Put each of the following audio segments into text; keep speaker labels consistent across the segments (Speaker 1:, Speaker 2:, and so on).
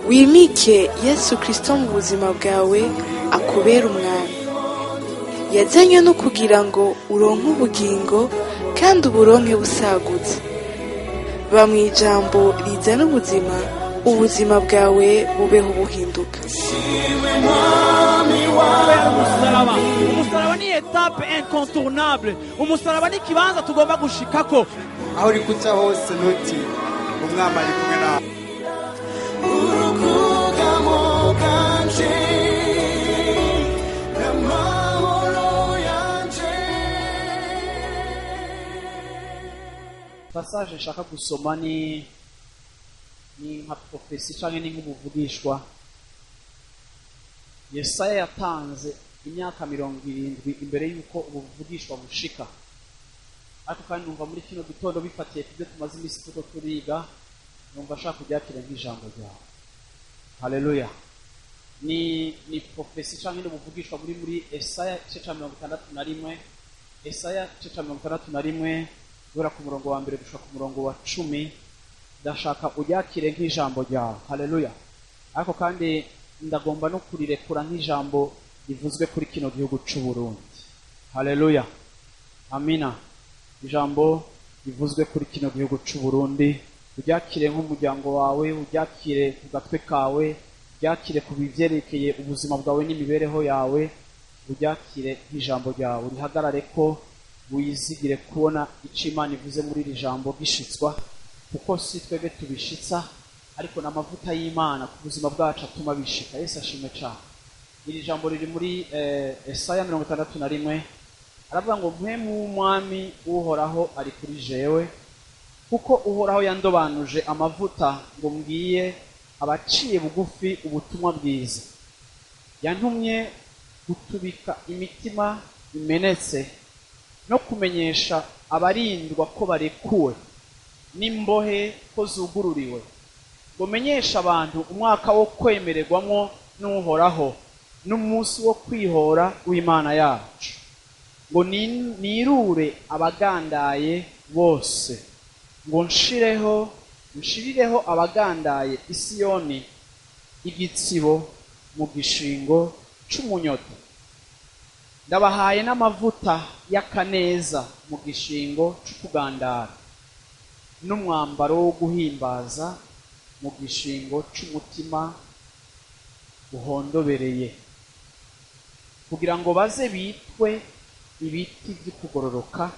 Speaker 1: Wimike Yesu Kristo mu buzima bwawe, akubera umwami. Yazanywe no kugira ngo uronke ubugingo kandi uburonke busagutse. Ba mu ijambo rizana ubuzima, ubuzima bwawe bubeho buhinduka.
Speaker 2: Umusaraba, umusaraba ni étape incontournable. Umusaraba ni ikibanza tugomba gushikako.
Speaker 3: Aho uri kuca hose, ntuti umwami ari kumwe nawe.
Speaker 4: Urukugamo bwanje n'amahoro yanje.
Speaker 2: Passage nshaka gusoma ni nka prophétie canke ni nk'ubuvugishwa Yesaya yatanze imyaka 70 imbere y'uko ubuvugishwa bushika. Ariko kandi numva muri kino gitondo, bifatiye ku byo tumaze iminsi turiko turiga, numva ashaka kuryakira nk'ijambo ryawe. Haleluya! Ni prophétie canke ni ubuvugishwa muri Esaya igice ca 61. Esaya igice ca 61, guhera ku murongo wa mbere gushika ku murongo wa 10. Ndashaka uryakire nk'ijambo ryawe. Haleluya! Ariko kandi ndagomba no kurirekura nk'ijambo rivuzwe kuri kino gihugu c'u Burundi. Haleluya, amina! Ijambo rivuzwe kuri kino gihugu c'u Burundi, uryakire nk'umuryango wawe, uryakire ku gatwe kawe, uryakire ku bivyerekeye ubuzima bwawe n'imibereho yawe, uryakire nk'ijambo ryawe, rihagarare ko wizigire kubona ico Imana ivuze muri iri jambo gishitswa, kuko si twebwe tubishitsa, ariko n'amavuta y'Imana ku buzima bwacu atuma bishika. Yesu ashimwe cane! Iri jambo riri muri Esaya 61. Aravuga ngo: "Mpwemu w'Umwami Uhoraho ari kuri jewe, kuko Uhoraho yandobanuje amavuta ngo mbwiye abaciye bugufi ubutumwa bwiza. Yantumye gutubika imitima imenetse, no kumenyesha abarindwa ko barekuwe, n'imbohe ko zugururiwe, ngo menyeshe abantu umwaka wo kwemererwamwo n'Uhoraho, n'umunsi wo kwihora w'Imana yacu, ngo nirure abagandaye bose, ngo nshirireho abagandaye Isiyoni igitsibo mu gishingo c'umunyota. Ndabahaye n'amavuta y'akaneza mu gishingo c'ukugandara, n'umwambaro wo guhimbaza mu gishingo c'umutima uhondobereye, kugira ngo baze bitwe ibiti by'ukugororoka,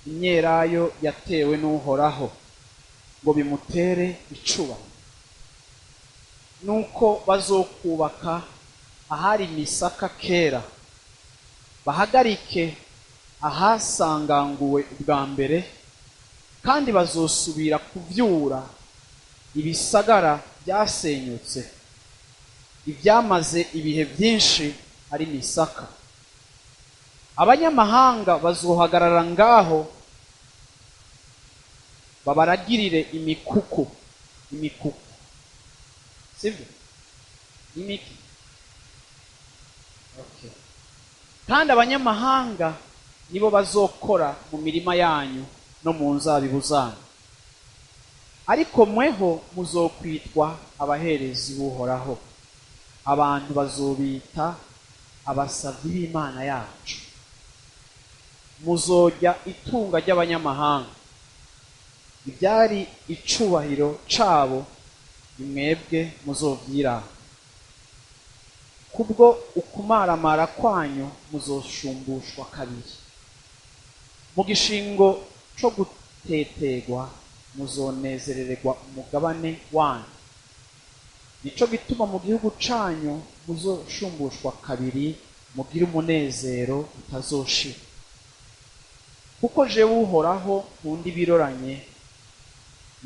Speaker 2: imyelayo yatewe n'Uhoraho, ngo bimutere icubahiro. Nuko bazokubaka ahari imisaka kera, bahagarike ahasanganguwe ubwa mbere, kandi bazosubira kuvyura ibisagara byasenyutse, ibyamaze ibihe byinshi ari misaka. Abanyamahanga bazohagarara ngaho babaragirire imikuku." Imikuku, sibyo? Imiki, okay. "Kandi abanyamahanga nibo bazokora mu mirima yanyu no mu nzabibu zanyu, ariko mweho muzokwitwa abaherezi b'Uhoraho, abantu bazobita abasavyi b'Imana yacu. Muzorya itunga ry'abanyamahanga, ibyari icubahiro cabo ni mwebwe muzovyirata. Kubwo ukumaramara kwanyu muzoshumbushwa kabiri, mu gishingo co gutetegwa muzonezerererwa umugabane wanyu. Nico gituma mu gihugu canyu muzoshumbushwa kabiri, mugire umunezero utazoshira, kuko jewe Uhoraho nkunda ibiroranye,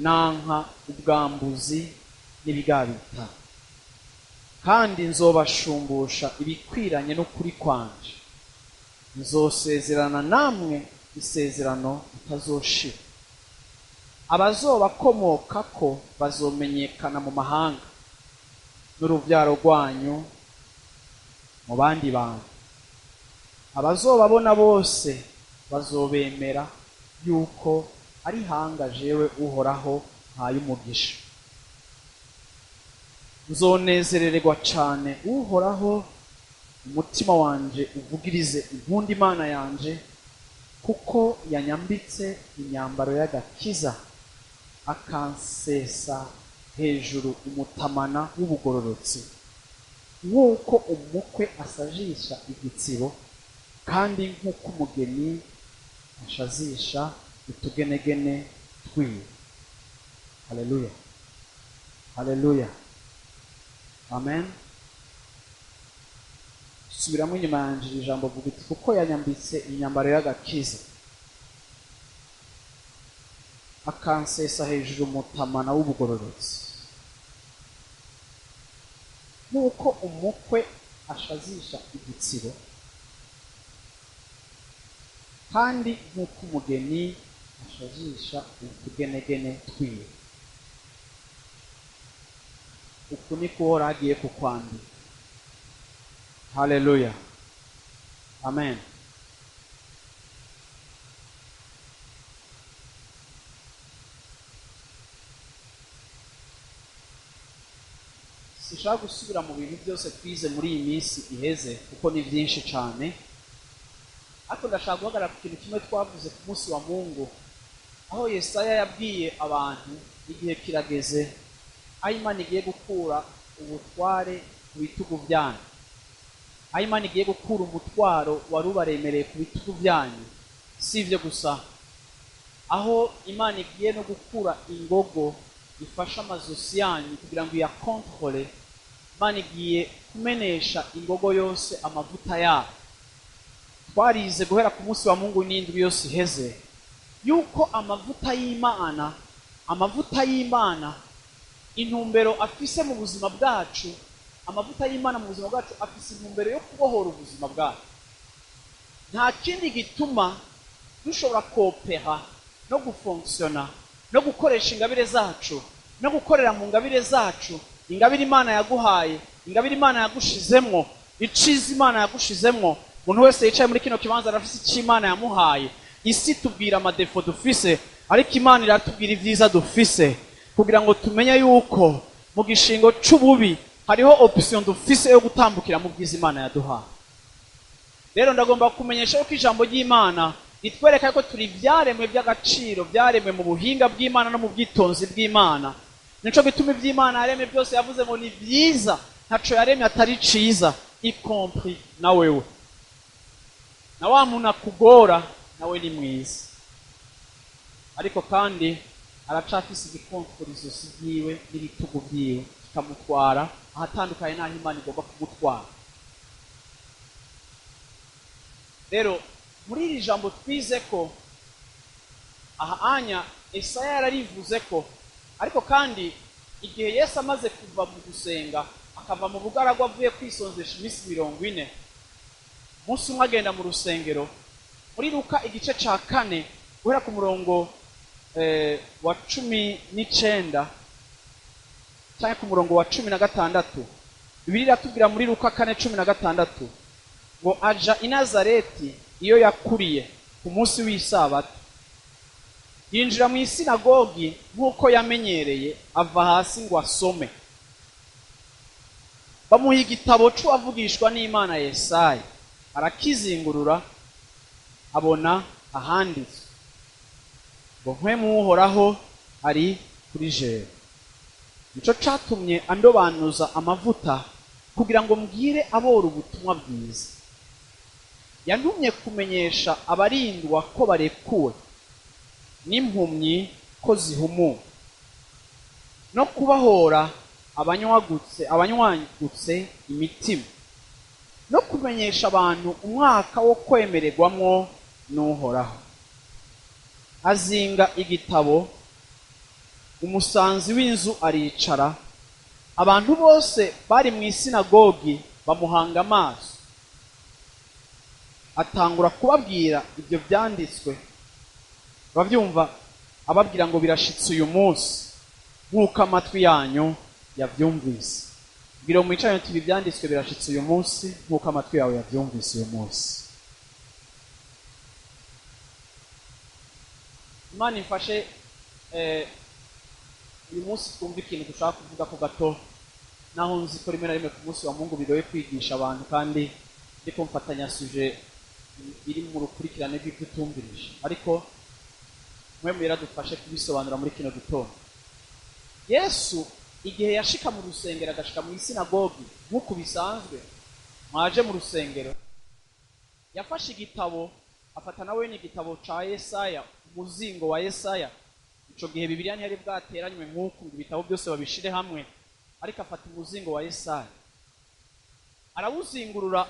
Speaker 2: nanka ubwambuzi n'ibigabita, kandi nzobashumbusha ibikwiranye n'ukuri kwanje, nzosezerana namwe isezerano ritazoshira. Abazobakomokako bazomenyekana mu mahanga, n'uruvyaro rwanyu mu bandi bantu." Abazobabona bose bazobemera yuko ari hanga jewe Uhoraho mpaye umugisha. Nzonezerererwa cane Uhoraho, umutima wanje uvugirize impundu Imana yanje, kuko yanyambitse imyambaro y'agakiza, akansesa hejuru umutamana w'ubugororotsi, nk'uko umukwe asajisha igitsibo, kandi nk'uko umugeni ashazisha utugenegene twiwe. Haleluya, haleluya, amen. Subiramo inyuma yanje iri jambo, vuga uti: kuko yanyambitse imyambaro y'agakiza, akansesa hejuru umutamana w'ubugororotsi, nk'uko umukwe ashazisha igitsibo, kandi nk'uko umugeni ashazisha utugenegene twiwe. Uku niko Uhoraho agiye kukwambika. Haleluya, amen. Sinshaka gusubira mu bintu byose twize muri iyi minsi iheze, kuko ni byinshi cyane, ariko ndashaka guhagarara ku kintu kimwe twavuze ku munsi wa Mungu, aho Yesaya yabwiye abantu igihe kirageze aho Imana igiye gukura ubutware ku bitugu byanyu, aho Imana igiye gukura umutwaro wari ubaremereye ku bitugu byanyu. Si ibyo gusa, aho Imana igiye no gukura ingogo ifasha amazosi yanyu kugira ngo iyakontorole. Imana igiye kumenesha ingogo yose amavuta yayo. Twarize guhera ku munsi wa Mungu n'indwi yose iheze yuko amavuta y'Imana intumbero afise mu buzima bwacu, amavuta y'Imana mu buzima bwacu afise intumbero yo kubohora ubuzima bwacu. Nta kindi gituma dushobora kopera no gufonksiona no gukoresha ingabire zacu no gukorera mu ngabire zacu, ingabire Imana yaguhaye, ingabire Imana yagushizemwo, iciza Imana yagushizemwo. Umuntu wese yicaye muri kino kibanza arafise icyo Imana yamuhaye. Isi tubwira amadefo dufise, ariko Imana iratubwira ibyiza dufise, kugira ngo tumenye yuko mu gishingo c'ububi hariho option dufise yo gutambukira mu bwiza Imana yaduhaye. Rero ndagomba kumenyesha yuko ijambo ry'Imana ritwereka ko turi ivyaremwe by'agaciro, byaremwe mu buhinga bw'Imana no mu bwitonzi bw'Imana. Nico gituma ivy'Imana yaremye byose yavuze ngo ni vyiza, ntaco yaremye atari ciza, y compris na wewe. Na wa muntu akugora nawe ni mwiza, ariko kandi aracafise igikontorora izosi ryiwe n'ibitugu vyiwe, kikamutwara ahatandukanye n'aho Imana igomba kumutwara. Rero muri iri jambo twize ko aha anya Esaya yararivuze ko, ariko kandi igihe Yesu amaze kuva mu gusenga akava mu bugaragwa avuye kwisonzesha iminsi 40, umunsi umwe agenda mu rusengero. Muri Luka igice ca 4 guhera ku murongo wa 19 cyangwa ku murongo wa 16, Bibiliya iratubwira muri Luka 4:16 ngo aja i Nazareti iyo yakuriye ku munsi w'isabato, yinjira mu isinagogi nk'uko yamenyereye, ava hasi ngo asome. Bamuha igitabo c'uwavugishwa n'Imana Yesaya, arakizingurura abona ahanditswe ngo mpwemu Uhoraho ari kuri jewe, nico catumye andobanuza amavuta kugira ngo mbwire abora ubutumwa bwiza. Yantumye kumenyesha abarindwa ko barekuwe, n'impumyi ko zihumuwe, no kubahora abanywagutse imitima, no kumenyesha abantu umwaka wo kwemererwamwo n'Uhoraho. Azinga igitabo, umusanzi w'inzu aricara, abantu bose bari mu isinagogi bamuhanga amaso. Atangura kubabwira ibyo byanditswe, bavyumva, ababwira ngo birashitse uyu munsi nk'uko amatwi yanyu yavyumvise. Bwira mwicaye uti ibi byanditswe birashitse uyu munsi nk'uko amatwi yawe yavyumvise uyu munsi. Imana imfashe uyu munsi twumve ikintu dushaka kuvuga ko gato, naho nzi ko rimwe na rimwe ku munsi wa Mungu bigoye kwigisha abantu, kandi ndiko mfatanya sujet iri mu rukurikirane rw'ibyo utumvirije, ariko mwe muradufashe kubisobanura muri kino gitondo. Yesu igihe yashika mu rusengero, agashika mu isinagogi nk'uko bisanzwe mwaje mu rusengero, yafashe igitabo, afata nawe n'igitabo ca Yesaya, umuzingo wa Yesaya. Ico gihe Bibiliya ntiyari bwateranywe nk'uku ngo ibitabo byose babishire hamwe, ariko afata umuzingo wa Yesaya arawuzingurura,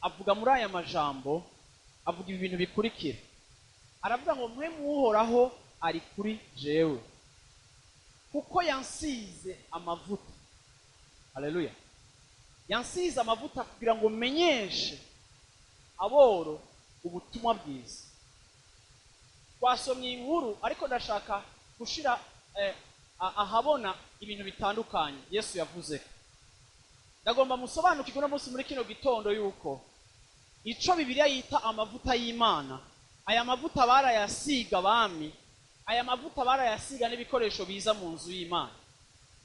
Speaker 2: avuga muri aya majambo, avuga ibi bintu bikurikira. Aravuga ngo: "Mwe muhoraho ari kuri jewe, kuko yansize amavuta." Haleluya! Yansize amavuta kugira ngo menyeshe aboro ubutumwa bwiza. Twasomye inkuru, ariko ndashaka gushira ahabona ibintu bitandukanye Yesu yavuze. Ndagomba musobanukirwe uno munsi muri kino gitondo yuko ico Bibiliya yita amavuta y'Imana, aya mavuta barayasiga abami, aya mavuta barayasiga n'ibikoresho biza mu nzu y'Imana.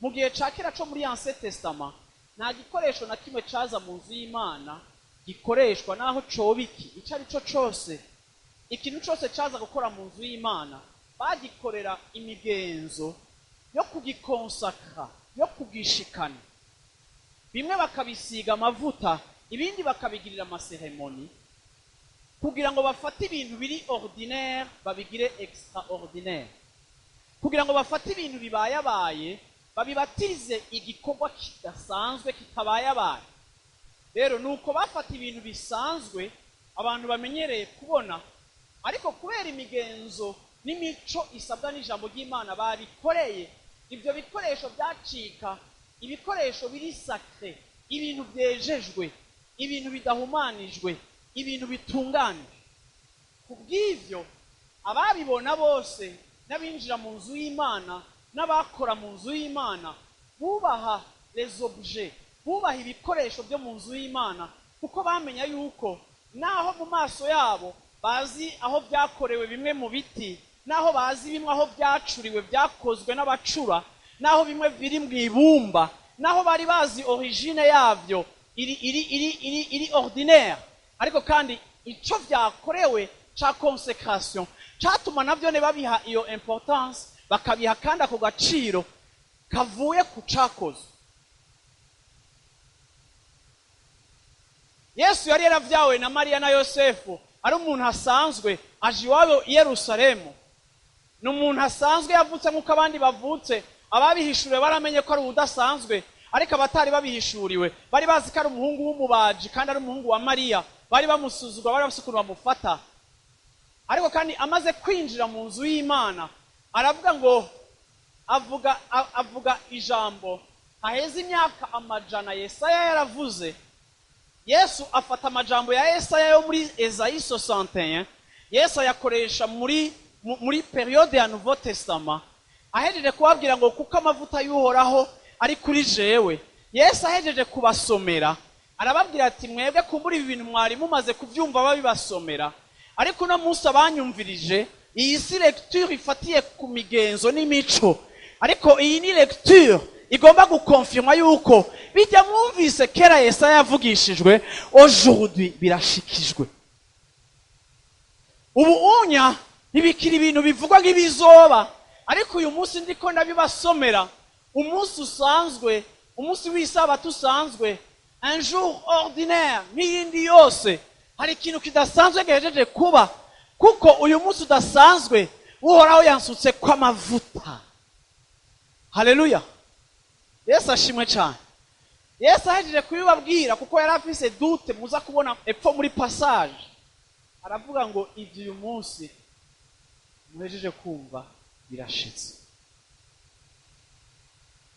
Speaker 2: Mu gihe ca kera co muri Ancien Testament, nta gikoresho na kimwe caza mu nzu y'Imana gikoreshwa, naho coba iki ico ari cyo cose. Ikintu cose caza gukora mu nzu y'Imana bagikorera imigenzo yo kugikonsakra, yo kugishikana. Bimwe bakabisiga amavuta, ibindi bakabigirira ama cérémonies, kugira ngo bafate ibintu biri ordinaire babigire extraordinaire, kugira ngo bafate ibintu bibayabaye babibatirize igikorwa kidasanzwe, kitabayabaye. Rero nuko bafata ibintu bisanzwe abantu bamenyereye kubona, ariko kubera imigenzo n'imico isabwa n'ijambo ry'Imana babikoreye, ibyo bikoresho byacika ibikoresho biri sacré, ibintu byejejwe, ibintu bidahumanijwe, ibintu bitunganijwe. Ku bw'ibyo, ababibona bose, n'abinjira mu nzu y'Imana n'abakora mu nzu y'Imana, bubaha les objets, bubaha ibikoresho byo mu nzu y'Imana, kuko bamenya yuko naho mu maso yabo bazi aho byakorewe, bimwe mu biti, naho bazi bimwe aho byacuriwe, byakozwe n'abacura, naho bimwe biri mu ibumba, naho bari bazi origine yabyo iri ordinaire, ariko kandi ico byakorewe ca consécration catuma navyo ne babiha iyo importance, bakabiha kandi ako gaciro kavuye ku cakozwe. Yesu yari yaravyawe na Mariya na Yosefu, ari umuntu asanzwe, aje iwabo i Yerusalemu. Ni umuntu asanzwe, yavutse nk'uko abandi bavutse. Ababihishuriwe baramenye ko ari ubudasanzwe, ariko abatari babihishuriwe bari bazi ko ari umuhungu w'umubaji kandi ari umuhungu wa Mariya. Bari bamusuzugura, bari bafise ukuntu bamufata. Ariko kandi amaze kwinjira mu nzu y'Imana, aravuga ngo avuga ijambo haheze imyaka amajana Yesaya yaravuze. Yesu afata amajambo ya Yesaya yo muri Esaïe 61, Yesu ayakoresha muri période ya Nouveau Testament. Ahejeje kubabwira ngo: "Kuko amavuta y'Uhoraho ari kuri jewe," Yesu ahejeje kubasomera, arababwira ati: "Mwebwe kumbura ibi bintu mwari mumaze kubyumva babibasomera, ariko uno munsi abanyumvirije, iyi si lecture ifatiye ku migenzo n'imico, ariko iyi ni lecture igomba gukonfirma yuko bijya mwumvise kera Yesaya yavugishijwe, aujourd'hui birashikijwe. Ubu unya ntibikiri ibintu bivugwa nk'ibizoba, ariko uyu munsi ndiko ndabibasomera, umunsi usanzwe, umunsi w'isabato usanzwe, un jour ordinaire nk'iyindi yose, hari ikintu kidasanzwe gihejeje kuba, kuko uyu munsi udasanzwe Uhoraho yansutse kw'amavuta." Haleluya! Yesu ashimwe cyane. Yesu ahejeje kubibabwira, kuko yari afise doute, muza kubona epfo muri passage, aravuga ngo: "Ibyo uyu munsi muhejeje kumva birashitse."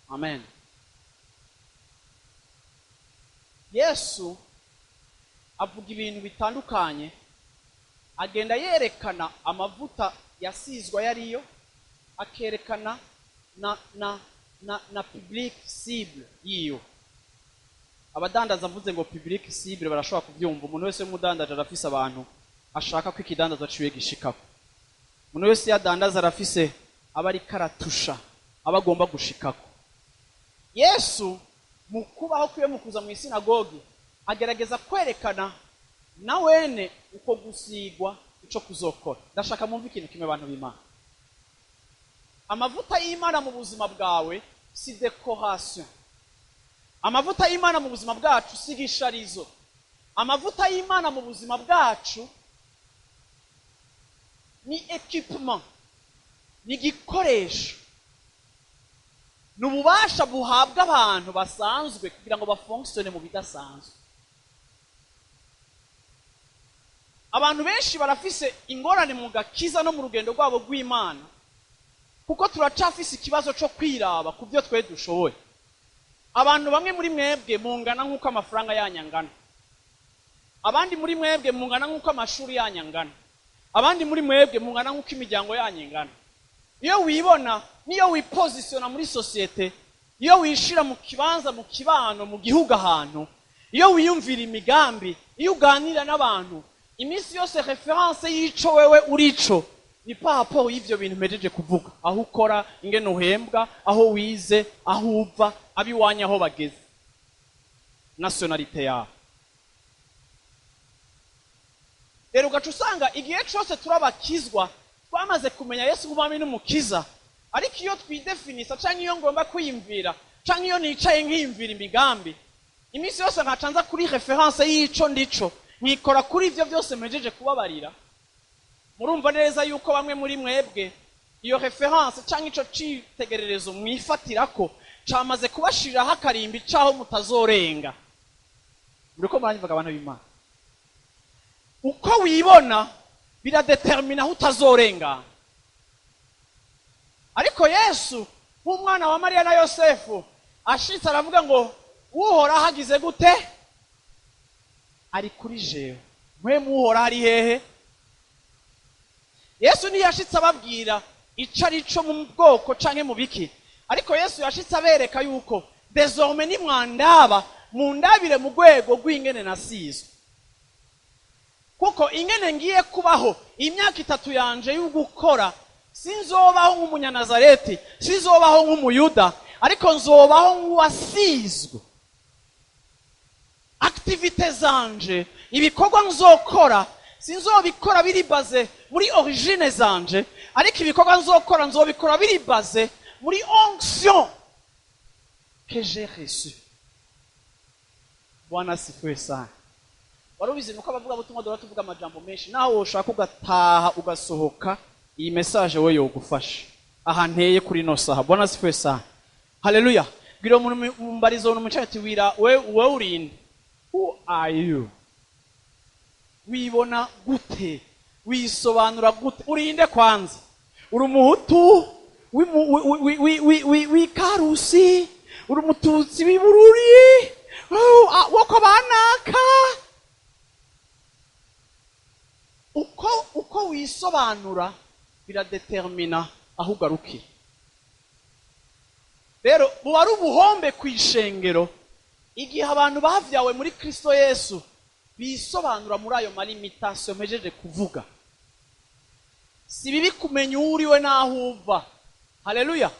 Speaker 2: Amen. Yesu avuga ibintu bitandukanye, agenda yerekana amavuta yasizwe ayo ariyo, akerekana na public cible yiyo. Abadandaza, mvuze ngo public cible, barashobora kubyumva. Umuntu wese w'umudandaje arafise abantu ashaka ko ikidandaza ciwe gishikako. Umuntu wese yadandaza arafise aba ariko aratusha, aba agomba gushikako. Yesu mu kubaho kwiwe, mu kuza mu isinagogi, agerageza kwerekana na wene uko gusigwa ico kuzokora. Ndashaka mumve ikintu kimwe, abantu b'Imana. Amavuta y'Imana mu buzima bwawe si décoration. Amavuta y'Imana mu buzima bwacu si gisharizo. Amavuta y'Imana mu buzima bwacu ni équipement, ni igikoresho, ni ububasha buhabwa abantu basanzwe kugira ngo bafonctionne mu bidasanzwe. Abantu benshi barafise ingorane mu gakiza no mu rugendo rwabo rw'Imana, kuko turacafise ikibazo co kwiraba ku byo twe dushoboye. Abantu bamwe muri mwebwe mungana nk'uko amafaranga yanyu angana, abandi muri mwebwe mungana nk'uko amashuri yanyu angana, abandi muri mwebwe mungana nk'uko imiryango yanyu ingana. Iyo wibona, niyo wipositiona muri société, iyo wishira mu kibanza, mu kibano, mu gihugu ahantu, iyo wiyumvira imigambi, iyo uganira n'abantu iminsi yose, référence y'ico wewe urico ni par rapport y'ivyo bintu mpejeje kuvuga: aho ukora, ingene uhembwa, aho wize, aho uva, abiwanyu aho bageze, nationalité yawe. Rero ugaca usanga igihe cose turabakizwa, twamaze kumenya Yesu nk'umwami n'umukiza, ariko iyo twidefinisa, canke iyo ngomba kwiyumvira, canke iyo nicaye nkiyumvira imigambi, iminsi yose nkaca nza kuri référence y'ico ndico, nkikora kuri ivyo byose mpejeje kubabarira. Murumva neza yuko bamwe muri mwebwe iyo référence canke ico citegererezo mwifatirako camaze kubashiriraho akarimbi caho mutazorenga. Muriko muranyumvaga, abantu b'Imana? Uko wibona biradetermina aho utazorenga. Ariko Yesu nk'umwana wa Mariya na Yosefu ashitse aravuga ngo: "Uhoraho agize gute? Ari kuri jewe." Mpwemu Uhoraho ari hehe? Yesu ntiyashitse ababwira ico ari co mu bwoko canke mu biki, ariko Yesu yashitse abereka yuko désormais nimwandaba, mundabire mu rwego rw'ingene nasizwe, kuko ingene ngiye kubaho imyaka 3 yanje y'ugukora, sinzobaho nk'umunyanazareti, sinzobaho nk'umuyuda, ariko nzobaho nk'uwasizwe. Activités zanje, ibikorwa nzokora, sinzobikora biri basé muri origine zanje, ariko ibikorwa nzokora nzobikora biri basé muri onction que j'ai reçue. Bwana asifiwe sana. Wari ubizi nuko abavuga butumwa dora tuvuga amajambo menshi, nawe woshaka ugataha ugasohoka, iyi message we yogufasha aha nteye kuri no saha. Bwana asifiwe sana, haleluya. Bwira umuntu mumbarizo umuntu ati: "Wira we, wewe urinde? Who are you? Wibona gute? Wisobanura gute? Urinde kwanza? Uri umuhutu w'Ikarusi? Uri umututsi w'Ibururi? Woko banaka?" Uko wisobanura biradetermina aho ugarukira. Rero buba ari ubuhombe ku ishengero igihe abantu bavyawe muri Kristo Yesu bisobanura muri ayo malimitations mpejeje kuvuga. Si bibi kumenya uwo uriwe n'aho uva, haleluya,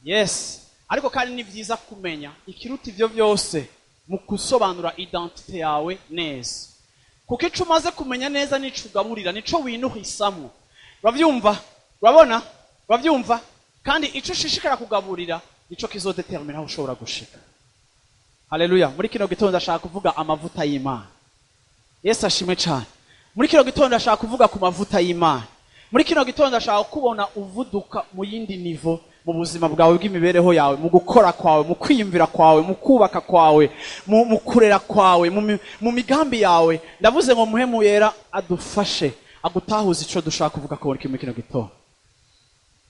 Speaker 2: yes, ariko kandi ni byiza kumenya ikiruta ivyo byose mu gusobanura identité yawe neza, kuko ico umaze kumenya neza nico ugaburira, nico winuhisamwo. Uravyumva? Urabona? Uravyumva? Kandi ico ushishikara kugaburira nico kizodetermina aho ushobora gushika. Haleluya. Muri kino gitondo ndashaka kuvuga amavuta y'Imana. Yesu ashimwe cyane. Muri kino gitondo ndashaka kuvuga ku mavuta y'Imana. Muri kino gitondo ndashaka kubona uvuduka mu yindi niveau mu buzima bwawe bw'imibereho yawe, mu gukora kwawe, mu kwiyumvira kwawe, mu kubaka kwawe, mu kurera kwawe, mu migambi yawe. Ndavuze ngo Muhemu Yera adufashe agutahuza ico dushaka kuvuga ko muri kino gitondo.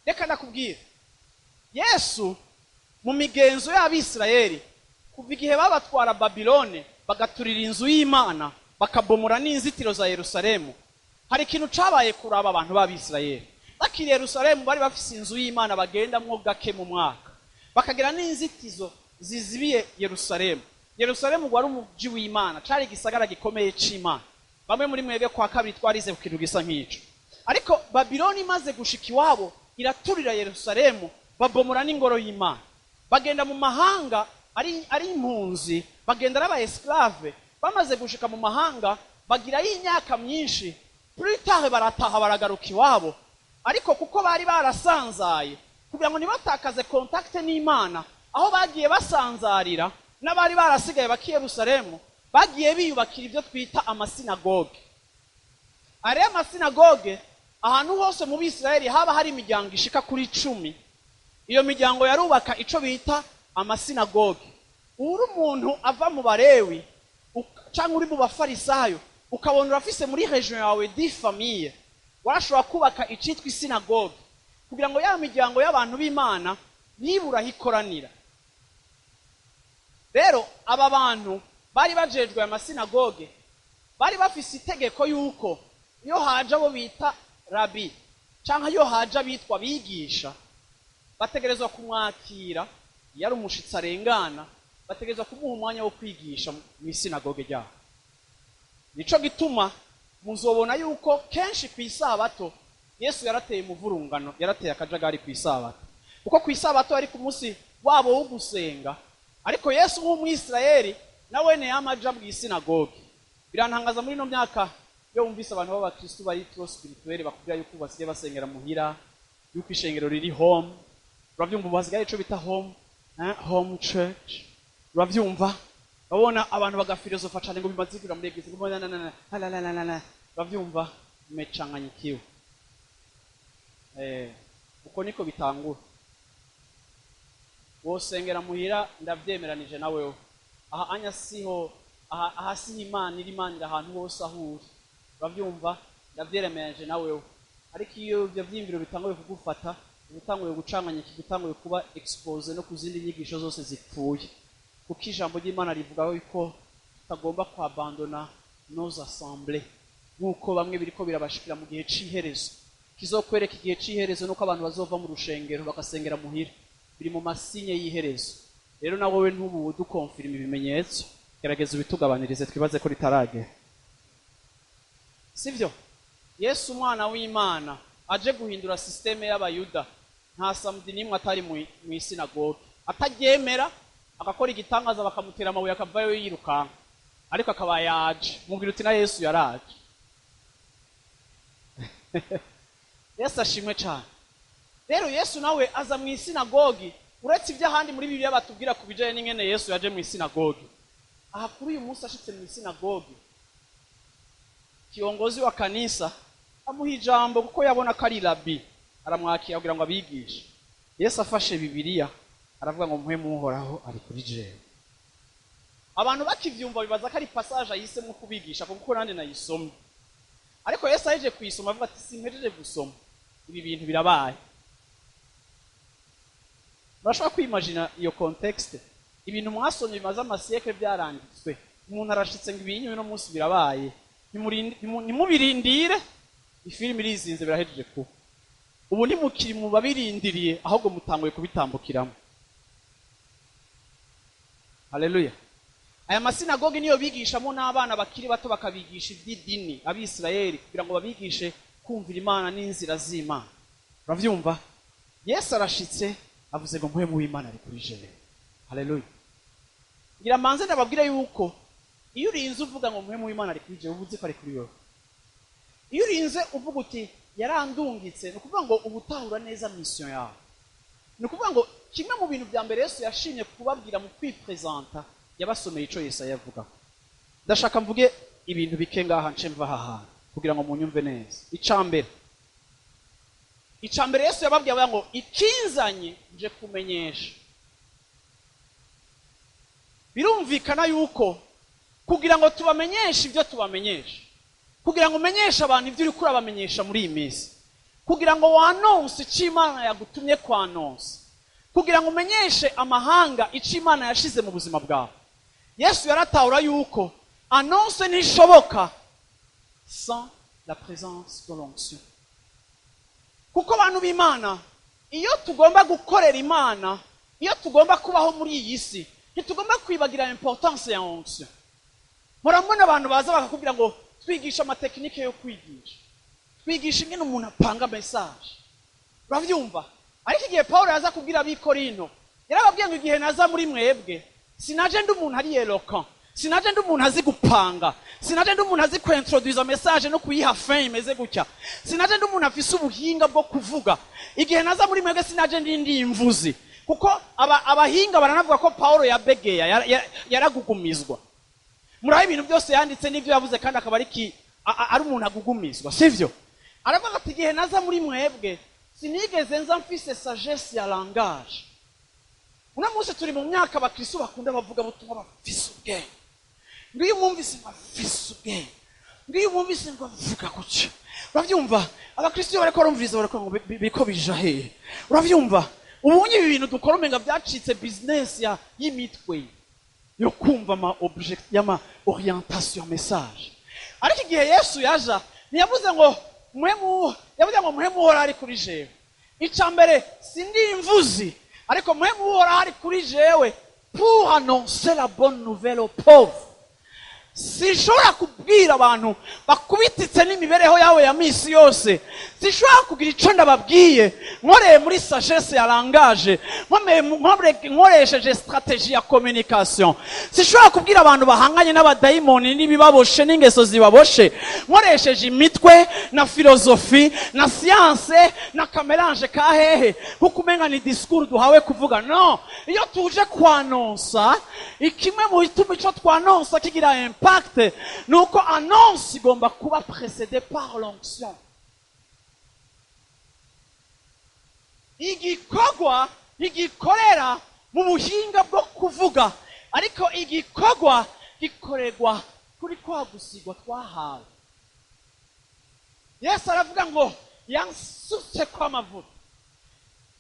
Speaker 2: Reka ndakubwira, Yesu mu migenzo y'Abisirayeli, kuva igihe babatwara Babilone, bagaturira inzu y'Imana, bakabomora n'inzitiro za Yerusalemu, hari ikintu cabaye kuraba abantu b'Abisirayeli bakiri Yerusalemu. Bari bafise inzu y'Imana bagendamwo gake mu mwaka, bakagira n'inzitizo zizibiye Yerusalemu. Yerusalemu wari umuji w'Imana, cari igisagara gikomeye c'Imana. Bamwe muri mwebwe kwa kabiri twarize ku kintu gisa nk'ico. Ariko Babiloni imaze gushika iwabo, iraturira Yerusalemu, babomora n'ingoro y'Imana, bagenda mu mahanga ari impunzi, bagenda ari aba esclaves. Bamaze gushika mu mahanga, bagirayo imyaka myinshi. Plus tard barataha, baragaruka iwabo, ariko kuko bari barasanzaye, kugira ngo ntibatakaze contact n'Imana, aho bagiye basanzarira n'abari barasigaye baki Yerusalemu, bagiye biyubakira ibyo twita amasinagoge. Ariya amasinagoge, ahantu hose mu Bisirayeli haba hari imiryango ishika kuri 10, iyo miryango yarubaka ico bita amasinagoge. Uri umuntu ava mu Barewi cyangwa uri mu Bafarisayo, ukabona urafise muri région yawe 10 familles, warashobora kubaka icitwa isinagoge kugira ngo ya miryango y'abantu b'Imana nibura aho ikoranira. Rero aba bantu bari bajejwe aya masinagoge bari bafise itegeko yuko iyo haje abo bita rabi cyangwa iyo haje abitwa bigisha, bategerezwa kumwakira. Iyo ari umushitsi arengana, bategerezwa kumuha umwanya wo kwigisha mu isinagoge ryabo. Nico gituma muzobona yuko kenshi ku Isabato Yesu yarateye umuvurungano, yarateye akajagari ku Isabato, kuko ku Isabato yari ku munsi wabo wo gusenga, ariko Yesu nk'Umwisirayeli nawe yama aja mu isinagoge. Birantangaza muri ino myaka iyo wumvise abantu b'abakristu bari trop spirituel bakubwira yuko basigaye basengera muhira, yuko ishengero riri home. Uravyumva, ubu hasigaye ico bita home, home church. Uravyumva, urabona abantu bagafilosofa cane ngo bimaze kuja muri église, ngo na na na na na na na na. Uravyumva, mechanganyikiwe. Uko niko bitangura. Wosengera muhira, ndavyemeranije na wewe. Aha anya siho, aha siho Imana iri. Imana iri ahantu hose aho uri. Uravyumva, ndavyeremeranyije na wewe, ariko iyo ivyo vyiyumviro bitanguye kugufata, uba utanguye gucanganya, utanguye kuba exposé no ku zindi nyigisho zose zipfuye, kuko ijambo ry'Imana rivuga yuko tutagomba kwabandona nos assemblées nk'uko bamwe biriko birabashikira mu gihe c'iherezo. Kizokwereka igihe c'iherezo nuko abantu bazova mu rushengero bagasengera muhira. Biri mu ma signes y'iherezo. Rero nawe we ntubu dukonfirma ibimenyetso, gerageza ubitugabanirize, twibaze ko ritaragera, sivyo? Yesu umwana w'Imana aje guhindura système y'Abayuda, nta samedi n'imwe atari mu isinagoge. Ataryemera, agakora igitangaza, bakamutera amabuye, akavayo yirukanka, ariko akaba yaje. Mubwira uti na Yesu yaraje. Yesu ashimwe cyane. Rero Yesu nawe aza mu isinagogi. Uretse iby'ahandi muri Bibiliya batubwira ku bijyanye n'ingene Yesu yaje mu isinagogi, aha kuri uyu munsi ashitse mu isinagogi, kiongozi wa kanisa amuha ijambo kuko yabona ko ari rabi, aramwakira kugira ngo abigishe. Yesu afashe Bibiliya, aravuga ngo "Mpwemu w'Uhoraho ari kuri jewe." Abantu bakivyumva bibaza ko ari passage ahisemo kubigisha, kuko nandi nayisomye. Ariko Yesu aheje kuyisoma, avuga ati "Simpejeje gusoma, ibi bintu birabaye." Murashobora kwimagina iyo contexte? Ibintu mwasomye bimaze ama siècles byaranditswe, umuntu arashitse ngo ibinyu uno munsi birabaye. Ntimubirindire, ifilimi irizinze, birahejeje kuba. Ubu ntimukiri mu babirindiriye, ahubwo mutanguye kubitambukiramo. Haleluya! Aya masinagogi niyo bigishamo n'abana bakiri bato, bakabigisha iby'idini Abisirayeli, kugira ngo babigishe kumvira Imana n'inzira z'Imana. Uravyumva, Yesu arashitse, avuze ngo "Mpwemu w'Imana ari kuri jewe." Haleluya! Ngira manze ndababwire yuko iyo urinze uvuga ngo "Mpwemu w'Imana ari kuri jewe," uba uzi ko ari kuri wewe. Iyo urinze uvuga uti "Yarandungitse," ni ukuvuga ngo uba utahura neza mission yawe. Ni ukuvuga ngo kimwe mu bintu bya mbere Yesu yashimye kubabwira mu kwipresenta, yabasomeye ico Yesaya avuga. Ndashaka mvuge ibintu bike ngaha, nce mva aha hantu kugira ngo munyumve neza. Ica mbere Yesu yababwiye, avuga ngo "Ikinzanye nje kumenyesha." Birumvikana yuko kugira ngo tubamenyeshe ibyo tubamenyesha, kugira ngo umenyeshe abantu ibyo uri kurabamenyesha muri iyi minsi, kugira ngo wanonse icyo Imana yagutumye kwanonsa, kugira ngo umenyeshe amahanga icyo Imana yashize mu buzima bwawe, Yesu yaratahura yuko annonce ntishoboka sans la présence de l'onction. Kuko abantu b'Imana, iyo tugomba gukorera Imana, iyo tugomba kubaho muri iyi si, ntitugomba kwibagira importance ya onction. Murabona abantu baza bakakubwira ngo twigisha ama techniques yo kwigisha. Twigisha ingene umuntu apanga message, uravyumva? Ariko igihe Pawulo yaza kubwira ab'Ikorino, yarababwiye ngo igihe naza muri mwebwe, sinaje ndi umuntu ari éloquent, sinaje ndi umuntu azi gupanga, sinaje ndi umuntu azi kuintroduza message no kuyiha fin imeze gutya, sinaje ndi umuntu afise ubuhinga bwo kuvuga. Igihe naza muri mwebwe, sinaje ndi imvuzi, kuko abahinga baranavuga ko Pawulo yabegeya, yaragugumizwa. Muraho ibintu byose yanditse n'ibyo yavuze, kandi akaba ari umuntu agugumizwa, sivyo? Aravuga ati igihe naza muri mwebwe, sinigeze nza mfise sagesse ya langage. Uno munsi turi mu myaka abakristo bakunda bavuga butumwa bafise ubwenge. Ngiyo mwumvise ngo afise ubwenge, ngiyo mwumvise ngo avuga gutya, uravyumva? Abakristo iyo bariko barumviriza bariko ngo biriko bija hehe? Uravyumva? Ubunye ibi bintu dukora umenga byacitse business ya y'imitwe yo kumva ama object y'ama orientation message. Ariko igihe Yesu yaja, ntiyavuze ngo muhemu, yavuze ngo muhemu uhora ari kuri jewe. Ica mbere, sindi imvuzi, ariko muhemu uhora ari kuri jewe pour annoncer la bonne nouvelle aux pauvres. Sinshobora kubwira abantu bakubititse n'imibereho yawe ya misi yose, sinshobora kugira ico ndababwiye nkoreye muri sagesse ya langage, nkoresheje stratégie ya communication. Sinshobora kubwira abantu bahanganye n'abadayimoni n'ibibaboshe n'ingeso zibaboshe nkoresheje imitwe na philosophie na science na ka mélange ka hehe, kuko umenga ni discours duhawe kuvuga. No iyo tuje kwanonsa, ikimwe mu bituma ico twanonsa kigira impact ni uko annonce igomba kuba précédée par l'onction. Igikorwa igikorera mu buhinga bwo kuvuga, ariko igikorwa gikorerwa kuri kwa gusigwa twahawe. Yesu aravuga ngo yansutse kw'amavuta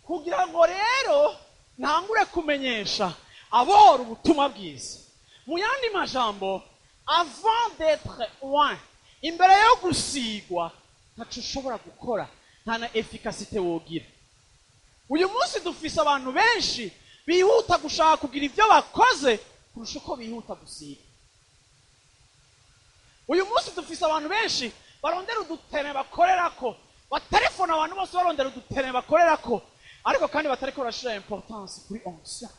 Speaker 2: kugira ngo rero ntangure kumenyesha abora ubutumwa bwiza. Mu yandi majambo, avant d'être oint, imbere yo gusigwa, ntaco ushobora gukora, nta na efficacité wogira. Uyu munsi dufise abantu benshi bihuta gushaka kugira ibyo bakoze kurusha uko bihuta gusiga. Uyu munsi dufise abantu benshi barondera udutere bakorerako, baterefona abantu bose barondera udutere bakorerako, ariko kandi batariko barashira importance kuri onction.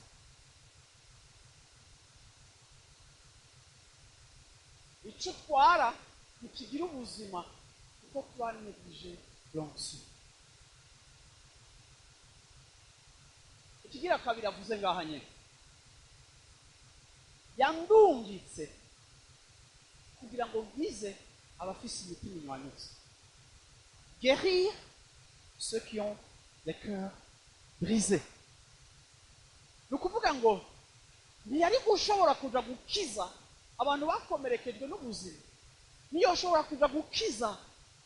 Speaker 2: Icyo utwara ntikigira ubuzima kuko twanegije l'onction. Ikigira kabiri avuze ngaha nyene, yandungitse kugira ngo nkize abafise imitima inywanutse, guérir ceux qui ont les cœurs brisés. Ni ukuvuga ngo ntiyari gushobora kuja gukiza abantu bakomerekejwe n'ubuzima, niyo ushobora kuja gukiza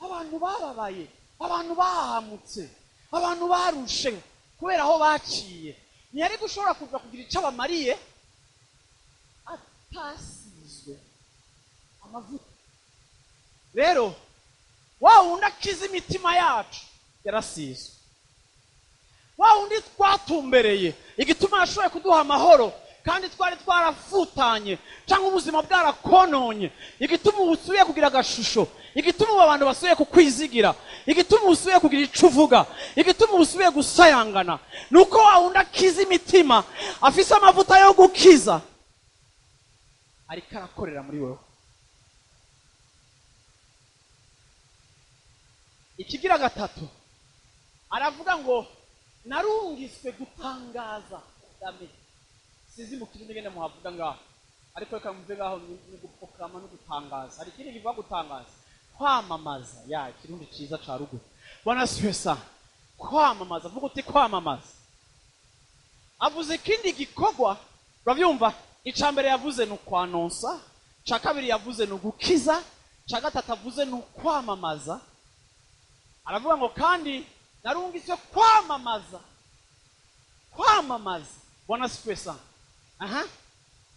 Speaker 2: abantu bababaye, abantu bahamutse, abantu barushe kubera aho baciye, ntiyari gushobora kuja kugira icyo abamariye atasizwe amavuta. Rero wa wundi akiza imitima yacu yarasizwe, wa wundi twatumbereye, igituma yashoboye kuduha amahoro kandi twari twarafutanye cyangwa ubuzima bwarakononye, igituma ubu usubiye kugira agashusho, igituma ubu abantu basubiye kukwizigira, igituma ubu usubiye kugira ico uvuga, igituma ubu usubiye gusayangana, ni uko wa wundi akiza imitima afise amavuta yo gukiza ariko arakorera muri wewe. Ikigira gatatu, aravuga ngo narungiswe gutangaza dame. Sizi mu kirundi ngene muhavuga ngaho, ariko reka mvuge ngaho ni guproklama no gutangaza. Hari ikindi kivuga gutangaza, kwamamaza. Ya ikirundi ciza ca ruguru. Bwana asifiwe sana. Kwamamaza, vuga uti kwamamaza. Avuze ikindi gikorwa, uravyumva? Ica mbere yavuze ni ukwanonsa, ica kabiri yavuze ni ugukiza, ica gatatu avuze ni ukwamamaza. Aravuga ngo kandi narungitswe kwamamaza, kwamamaza. Bwana asifiwe sana. Aha,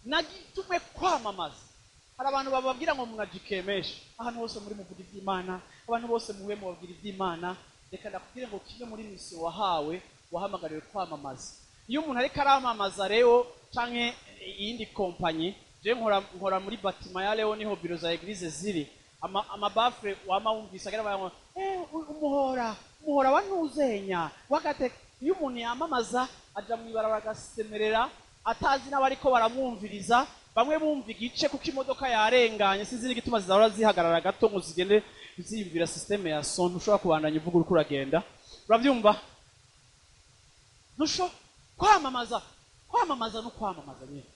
Speaker 2: nagitumwe kwamamaza. Hari abantu bababwira ngo mwagikemeshe ahantu hose muri muvuga iby'Imana, abantu bose muhuye mubabwira iby'Imana. Reka ndakubwire ngo kimwe muri mission wahawe, wahamagariwe kwamamaza. Iyo umuntu ariko aramamaza rero canke iyindi kompanyi, je nkora muri bâtiment ya Leo, niho bureau za église ziri, ama baffle wama wumvise agira ngo Umuhora, umuhora wa ntuzenya wagate. Iyo umuntu yamamaza aja mu ibarabara agasemerera atazi n'abariko baramwumviriza. Bamwe bumva igice kuko imodoka yarenganye. Sinzi n'igituma zizahora zihagarara gato ngo zigende ziyumvira système ya son. Ushobora kubandanya uvuga uriko uragenda, uravyumva? Ntusho kwamamaza, kwamamaza no kwamamaza nyine.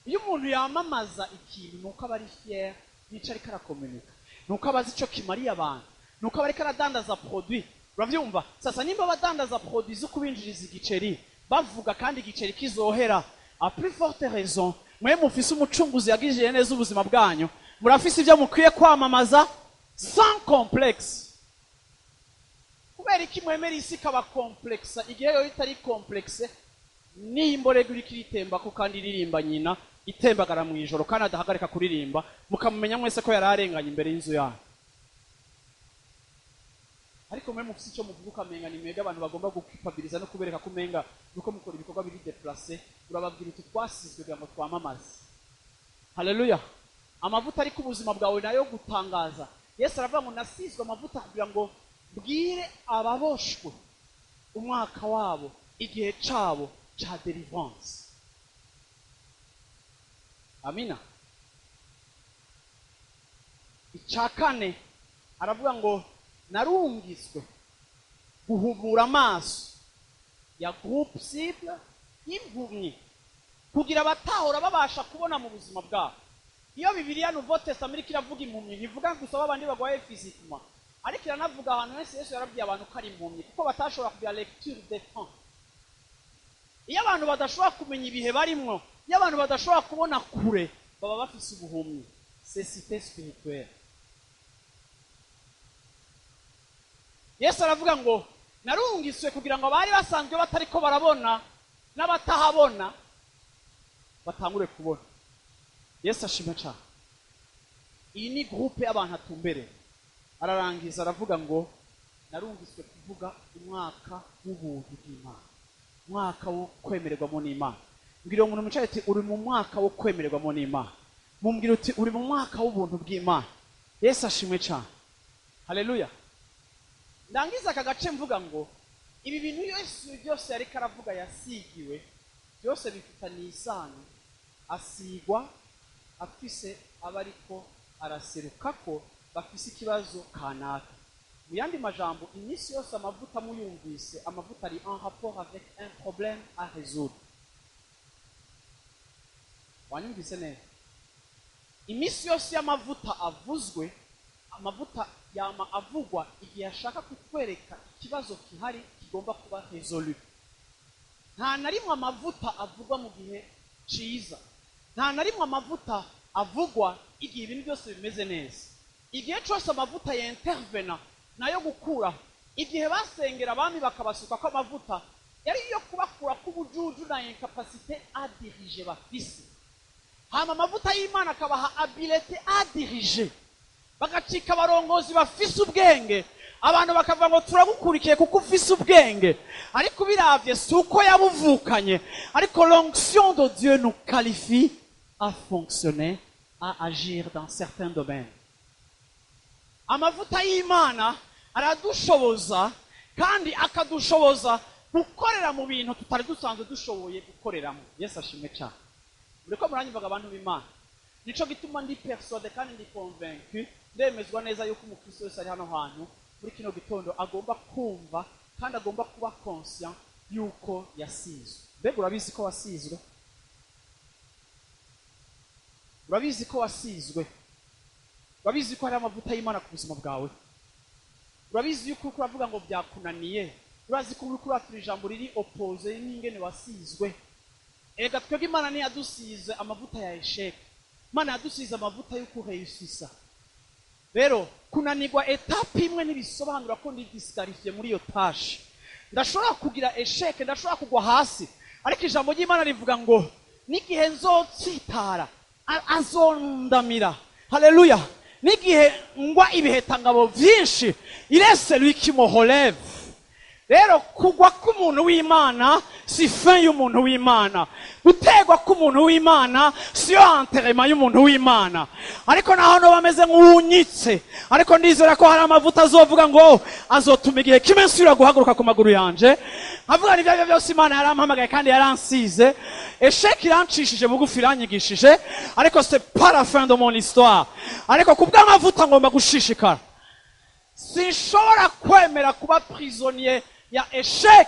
Speaker 2: Iyo umuntu yamamaza ikintu, nuko aba ari fier yica ariko arakomunika, nuko aba azi ico kimariye abantu, nuko aba ariko aradandaza produit, uravyumva? Sasa nimba abadandaza produit zo kubinjiriza igiceri bavuga kandi igiceri kizohera, à plus forte raison mwe mufise umucunguzi yagiriye neza ubuzima bwanyu, murafise ibyo mukwiye kwamamaza sans complexe. Kubera iki mwemera isi ikaba complexe igihe yo itari complexe? N'imborego iriko iritembako kandi iririmba nyina itembagara mu ijoro kandi adahagarika kuririmba, mukamumenya mwese ko yari arenganye imbere y'inzu yanyu. Ariko mwe mufise icyo muvuga, ukamenga ni mwebwe abantu bagomba gukipabiliza no kubereka ko umenga nuko mukora ibikorwa biri déplacé. Urababwira uti: "Twasizwe kugira ngo twamamaze." Haleluya! Amavuta ariko ubuzima bwawe nayo gutangaza. Yesu aravuga ngo: "Nasizwe amavuta kugira ngo mbwire ababoshwe umwaka wabo, igihe cabo ca délivrance." Amina. Icya kane, aravuga ngo: "Narungiswe guhumura amaso ya groupe cible y'impumyi, kugira abatahora babasha kubona mu buzima bwabo." Iyo Bibiliya, Nouveau Testament, iriko iravuga impumyi, ntivuga gusa babandi bagwaye physiquement, ariko iranavuga ahantu henshi Yesu yarabwiye abantu ko ari impumyi kuko batashobora kugira lecture des temps. Iyo abantu badashobora kumenya ibihe barimwo, iyo abantu badashobora kubona kure, baba bafise ubuhumyi, cécité spirituelle. Yesu aravuga ngo: "Narungiswe kugira ngo abari basanzwe batariko barabona n'abatahabona batangure kubona." Yesu ashimwe cyane. Iyi ni groupe y'abantu atumbereye. Ararangiza aravuga ngo: "Narungiswe kuvuga umwaka w'ubuntu bw'Imana, umwaka wo kwemererwamo n'Imana." Mbwira umuntu mwicaye uti: "Uri mu mwaka wo kwemererwamo n'Imana." Mumbwira uti: "Uri mu mwaka w'ubuntu bw'Imana." Yesu ashimwe cyane. Haleluya! Ndangiza aka gace mvuga ngo ibi bintu Yesu byose yariko aravuga yasigiwe, byose bifitaniye isano. Asigwa afise aba ariko araseruka ko bafise ikibazo kanaka. Mu yandi majambo, iminsi yose amavuta muyumvise, amavuta ari en rapport avec un problème à résoudre. Wanyumvise neza? Iminsi yose y'amavuta avuzwe, amavuta yama avugwa igihe ashaka kutwereka ikibazo gihari kigomba kuba résolu. Nta na rimwe amavuta avugwa mu gihe ciza. Nta na rimwe amavuta avugwa igihe ibintu byose bimeze neza. Igihe cyose amavuta yintervena nayo gukuraho. Igihe basengera abami bakabasuka ko amavuta, yari iyo kubakura k'ubujuju na incapacité à diriger bafise. Hama amavuta y'Imana akabaha habileté à diriger, bagacika abarongozi bafise ubwenge. Abantu bakavuga ngo: "Turagukurikiye kuko ufise ubwenge." Ariko ubiravye si uko yabuvukanye, ariko l'onction de Dieu nous qualifie à fonctionner, à agir dans certains domaines. Amavuta y'Imana aradushoboza kandi akadushoboza gukorera mu bintu tutari dusanzwe dushoboye gukoreramo. Yesu ashimwe cyane. Muriko muranyumvaga, abantu b'Imana? Nico gituma ndi persuadé kandi ndi convaincu, ndemezwa neza yuko umukristo wese ari hano hantu muri kino gitondo agomba kumva kandi agomba kuba conscient yuko yasizwe. Mbega urabizi ko wasizwe? Urabizi ko wasizwe? Urabizi ko hari amavuta y'Imana ku buzima bwawe? Urabizi yuko uriko uravuga ngo byakunaniye? Urazi ko uriko uratura ijambo riri opposé n'ingene wasizwe? Erega twebwe Imana ntiyadusize amavuta ya échec, Imana yadusize amavuta yo kureyusisa. Rero kunanirwa étape imwe ntibisobanura ko ndi disqualifié muri iyo tâche. Ndashobora kugira échec, ndashobora kugwa hasi, ariko ijambo ry'Imana rivuga ngo n'igihe nzotsitara azondamira. Haleluya! N'igihe ngwa ibihetangabo byinshi, il est celui qui me relève. Rero Rero kugwa k'umuntu w'Imana si fin y'umuntu w'Imana, gutegwa k'umuntu w'Imana siyo enterrement y'umuntu w'Imana. Ariko naho no bameze nk'uwunyitse, ariko ndizera ko hari amavuta azovuga ngo azotuma igihe kimwe nsubira guhaguruka ku maguru yanje, nkavuga ni byo byose Imana yarampamagaye kandi yaransize. Échec irancishije bugufi, iranyigishije, ariko c'est pas la fin de mon histoire. Ariko kubw'amavuta ngomba gushishikara. Sinshobora kwemera kuba prisonnier ya échec,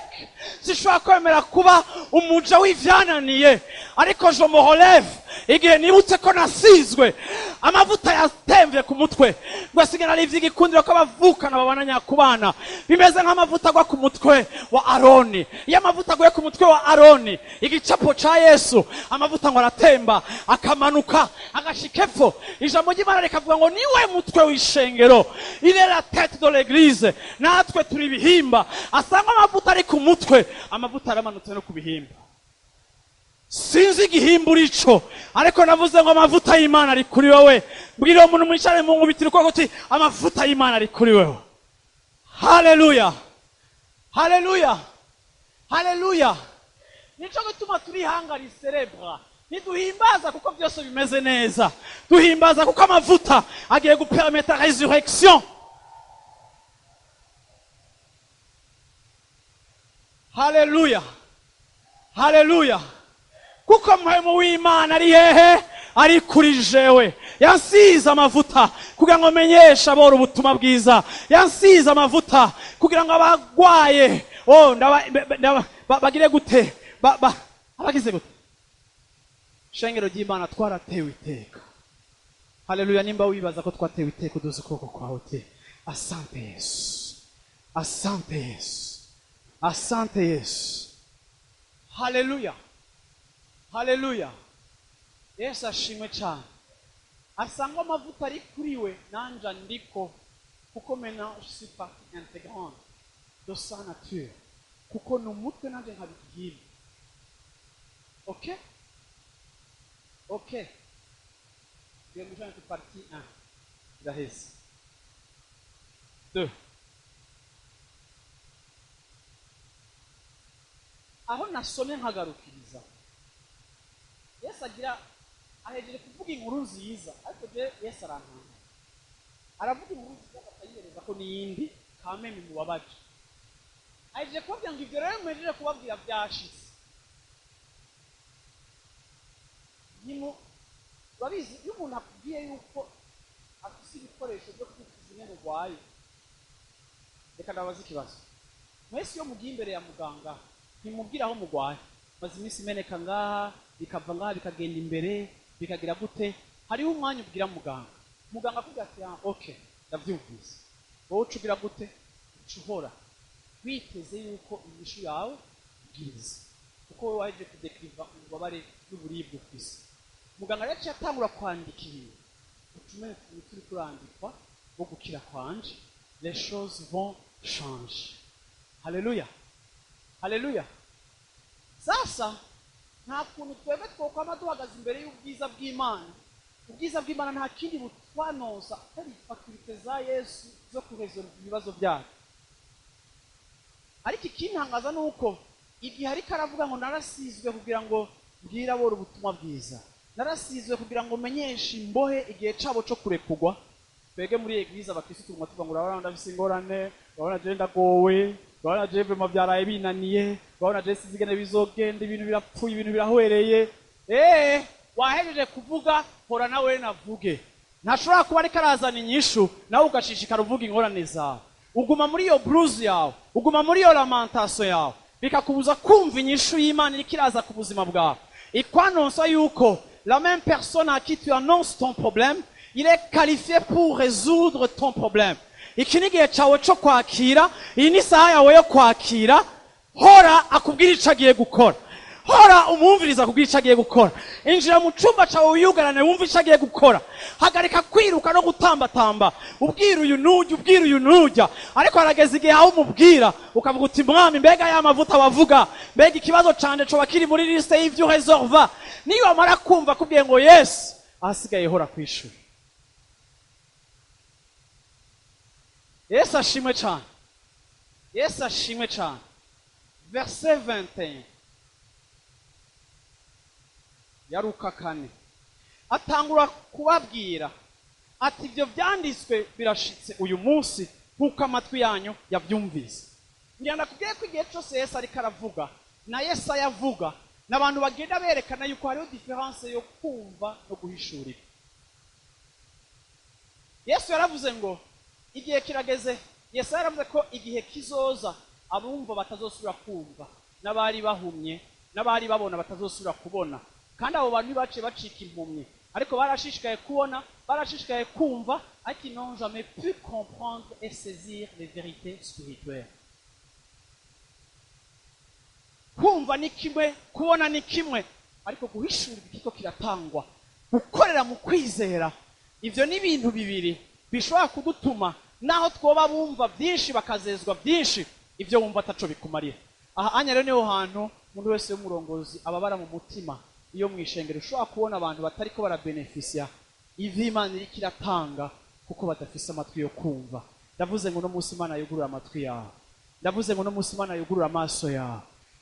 Speaker 2: sinshobora kwemera kuba umuja w'ivyananiye, ariko je me relève igihe nibutse ko nasizwe amavuta yatemvye ku mutwe, ngo asigara ari ivy'igikundiro ko abavukana babana nyakubana. Bimeze nk'amavuta agwa ku mutwe wa Aroni. Iyo amavuta aguye ku mutwe wa Aroni, igicapo ca Yesu, amavuta ngo aratemba akamanuka agashika epfo. Ijambo ry'Imana rikavuga ngo niwe mutwe w'ishengero, il est la tête de l'église, natwe turi ibihimba. Asanga amavuta ari ku mutwe, amavuta aramanutse no ku bihimba. Sinzi igihimba urico, ariko navuze ngo amavuta y'Imana ari kuri wowe. Mbwira uwo muntu mwicare mu nkubitiro ukuboko uti amavuta y'Imana ari kuri wewe. Haleluya, haleluya, haleluya. Nico gituma turihanga riserebra. Ntiduhimbaza kuko byose bimeze neza, duhimbaza kuko amavuta agiye gupermeta résurrection. Haleluya, haleluya. Kuko Mpwemu w'Imana ari hehe? Ari kuri jewe. Yansize amavuta kugira ngo menyeshe abora ubutumwa bwiza, yansize amavuta kugira ngo abagwaye, oh, bagire gute, abagize gute. Shengero ry'Imana, twaratewe iteka. Haleluya. Nimba wibaza ko twatewe iteka, uduze ukuboko kwawe uti asante Yesu, asante Yesu, asante Yesu. Haleluya, haleluya. Yesu ashimwe cyane. Asanga amavuta ari kuri we, nanje ndiko, kuko maintenant je suis partie intégrante de sa nature, kuko ni umutwe nanje nkaba igihimba. Ok, tugiye gushaka ku partie 1, iraheze. 2, aho nasomye nkagarukiriza, Yesu agira ahejeje kuvuga inkuru nziza, ariko je Yesu arankanga, aravuga inkuru nziza akayihereza ko n'iyindi kameme mubabaje. Ahejeje kubabwira ngo ivyo rero muhejeje kubabwira byashitse. Nimu urabizi, iyo umuntu akubwiye yuko afise ibikoresho byo kwikiza ingene urwaye, reka ndabaza ikibazo. Mwese iyo mugiye imbere ya muganga, ntimubwira aho murwaye? Maze iminsi imeneka ngaha, bikava ngaha, bikagenda imbere, bikagira gute. Hariho umwanya ubwira muganga, muganga akubwira ati ah, ok, ndavyumvise. Wowe uca ugira gute? Uca uhora witeze yuko inyishu yawe ubwiriza, kuko wowe waje kudekiriva ububabare n'uburibwe ufise. Muganga rero aciye atangura kwandika ibintu, uca umenya uti imiti uriko urandikwa wo gukira kwanje, les choses vont changer. Haleluya, haleluya. Sasa nta kuntu twebwe twokwama duhagaze imbere y'ubwiza bw'Imana. Ubwiza bw'Imana nta kindi butwanonsa atari faculté za Yesu zo kuresolve ibibazo byacu. Ariko ikintangaza ni uko igihe ariko aravuga ngo narasizwe kugira ngo mbwire abora ubutumwa bwiza, narasizwe kugira ngo menyeshe imbohe igihe cabo co kurekugwa, twebwe muri église abakristo tuguma tuvuga ngo urabona ndafise ingorane, urabona je ndagowe, urabona je vraiment byaraye binaniye, urabona je sinzi ingene bizogenda, ibintu birapfuye, ibintu birahwereye. Wahejeje kuvuga, hora nawe navuge. Ntashobora kuba ariko arazana inyishu nawe ugashishikara uvuga ingorane zawe. Uguma muri iyo blues yawe, uguma muri iyo lamentation yawe, bikakubuza kumva inyishu y'Imana iriko iraza ku buzima bwawe, ikwanonsa yuko la même personne à qui tu annonces ton problème, il est qualifié pour résoudre ton problème. Iki ni igihe cawe co kwakira, iyi ni isaha yawe yo kwakira. Hora akubwira ico agiye gukora, hora umwumviriza akubwira ico agiye gukora. Injira mu cumba cawe wiyugarane, wumve ico agiye gukora. Hagarika kwiruka no gutambatamba ubwira uyu n'ujya, ubwira uyu n'ujya, ariko harageze igihe aho umubwira ukavuga uti mwami, mbega ya mavuta wavuga, mbega ikibazo canje coba kiri muri liste y'ivyo uresolva? Niyo wamara kumva akubwiye ngo yes, ahasigaye hora kwishura. Yesu ashimwe cane. Yesu ashimwe cyane. Verset 21 ya Luka 4, atangura kubabwira ati ibyo byanditswe birashitse uyu munsi nk'uko amatwi yanyu yabyumvise. Ngenda kubwiye ko igihe cyose Yesu ariko aravuga na Yesaya avuga, n'abantu bagenda berekana yuko hariho différence yo kumva no guhishurira. Yesu yaravuze ngo igihe kirageze. Yesaya yaravuze ko igihe kizoza abumva batazosubira kumva, n'abari bahumye n'abari babona batazosubira kubona. Kandi abo bantu ntibaciye bacika impumyi, ariko barashishikaye kubona, barashishikaye kumva, ariko ils n'ont jamais pu comprendre et saisir les vérités spirituelles. Kumva ni kimwe, kubona ni kimwe, ariko guhishura igiko kiratangwa, gukorera mu kwizera, ivyo ni ibintu bibiri bishobora kudutuma naho twoba bumva byinshi bakazezwa byinshi, ibyo wumva ataco bikumarira. Aha anya rero niho hantu umuntu wese w'umurongozi ababara mu mutima iyo mwishengero ushobora kubona abantu batariko barabenefisia ivyo Imana iriko iratanga kuko badafise amatwi yo kumva. Ndavuze ngo no munsi Imana yugurura amatwi yawe, ndavuze ngo no munsi Imana yugurura amaso yawe,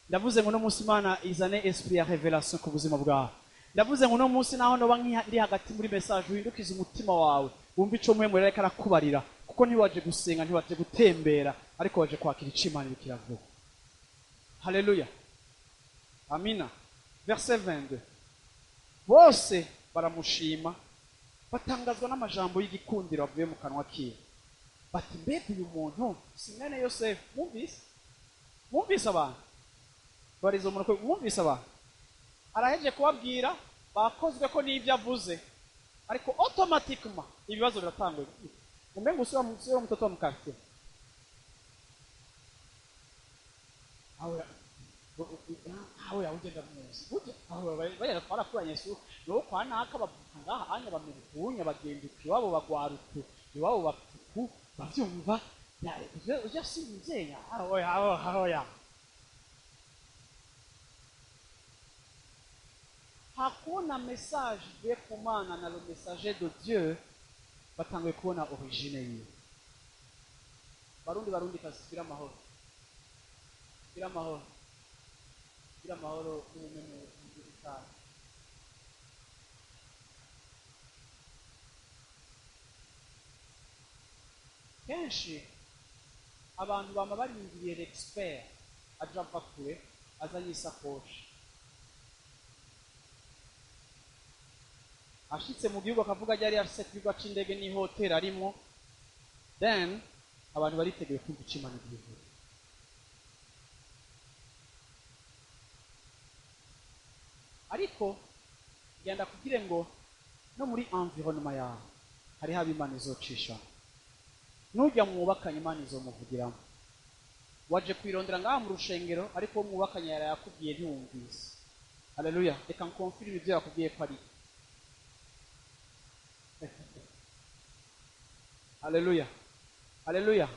Speaker 2: ndavuze ngo no munsi Imana izane esprit ya revelation ku buzima bwawe. Ndavuze ngo no munsi naho noba ndi hagati muri message uhindukize umutima wawe, wumve ico Mpwemu ariko arakubarira, kuko ntiwaje gusenga, ntiwaje gutembera, ariko waje kwakira ico Imana iriko iravuga. Haleluya, amina. Verset 22, bose baramushima batangazwa n'amajambo y'igikundiro avuye mu kanwa kiwe, bati mbega uyu muntu si mwene Yosefu? Mwumvise? Mwumvise abantu barizo umuntu, mwumvise abantu araheje kubabwira bakozwe ko n'ibyo avuze, ariko automatiquement ibibazo biratanguye. Mbe ngo usubira mtoto wa mkate aho ugenda muzi burya aho bagenda twarakuranye Yesu no kwa naka bavuga ngaha anya bamenya bagenda iwabo bagwaruku iwabo bapfuku bavyumva ujya sinzeya aho ya hakuna message ivuye ku Mana na le messager de Dieu batanguye kubona origine yiwe. Barundi kazi gira amahoro, gira amahoro, gira amahoro n'ubumwe mu gihugu cyacu. Kenshi abantu bama barindiriye l'expert aja ava kure azanye isakoshi, ashitse mu gihugu akavuga ryari afise ikibuga c'indege n'ihoteli arimo, then abantu bariteguye kumva ico Imana ivuga. Ariko genda kugira ngo no muri environnement yawe hariho abo Imana izocisha, nujya mwubakanye Imana izomuvugiramo. Waje kwirondera ngaha mu rushengero, ariko uwo mwubakanye yarayakubwiye ntiwumvise. Haleluya, reka nkonfirme ibyo yakubwiye ko ari. Haleluya, haleluya,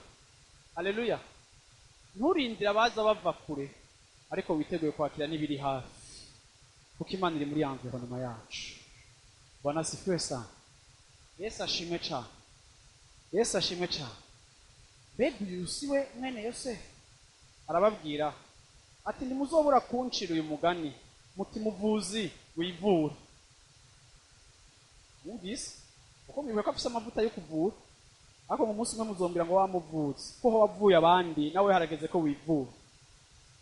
Speaker 2: haleluya. Nturindire abaza bava kure, ariko witeguye kwakira n'ibiri hafi, kuko Imana iri muri environnement yacu. Bwana asifiwe sana. Yesu ashimwe cyane, Yesu ashimwe cyane. Mbega uyu si we mwene Yosefu? Arababwira ati ntimuzobura kuncira uyu mugani muti muvuzi wivura. Mwumvise kuko mwibuka ko afise amavuta yo kuvura, ariko mu munsi umwe muzombwira ngo wamuvuze ko ho wavuye abandi, nawe harageze ko wivura,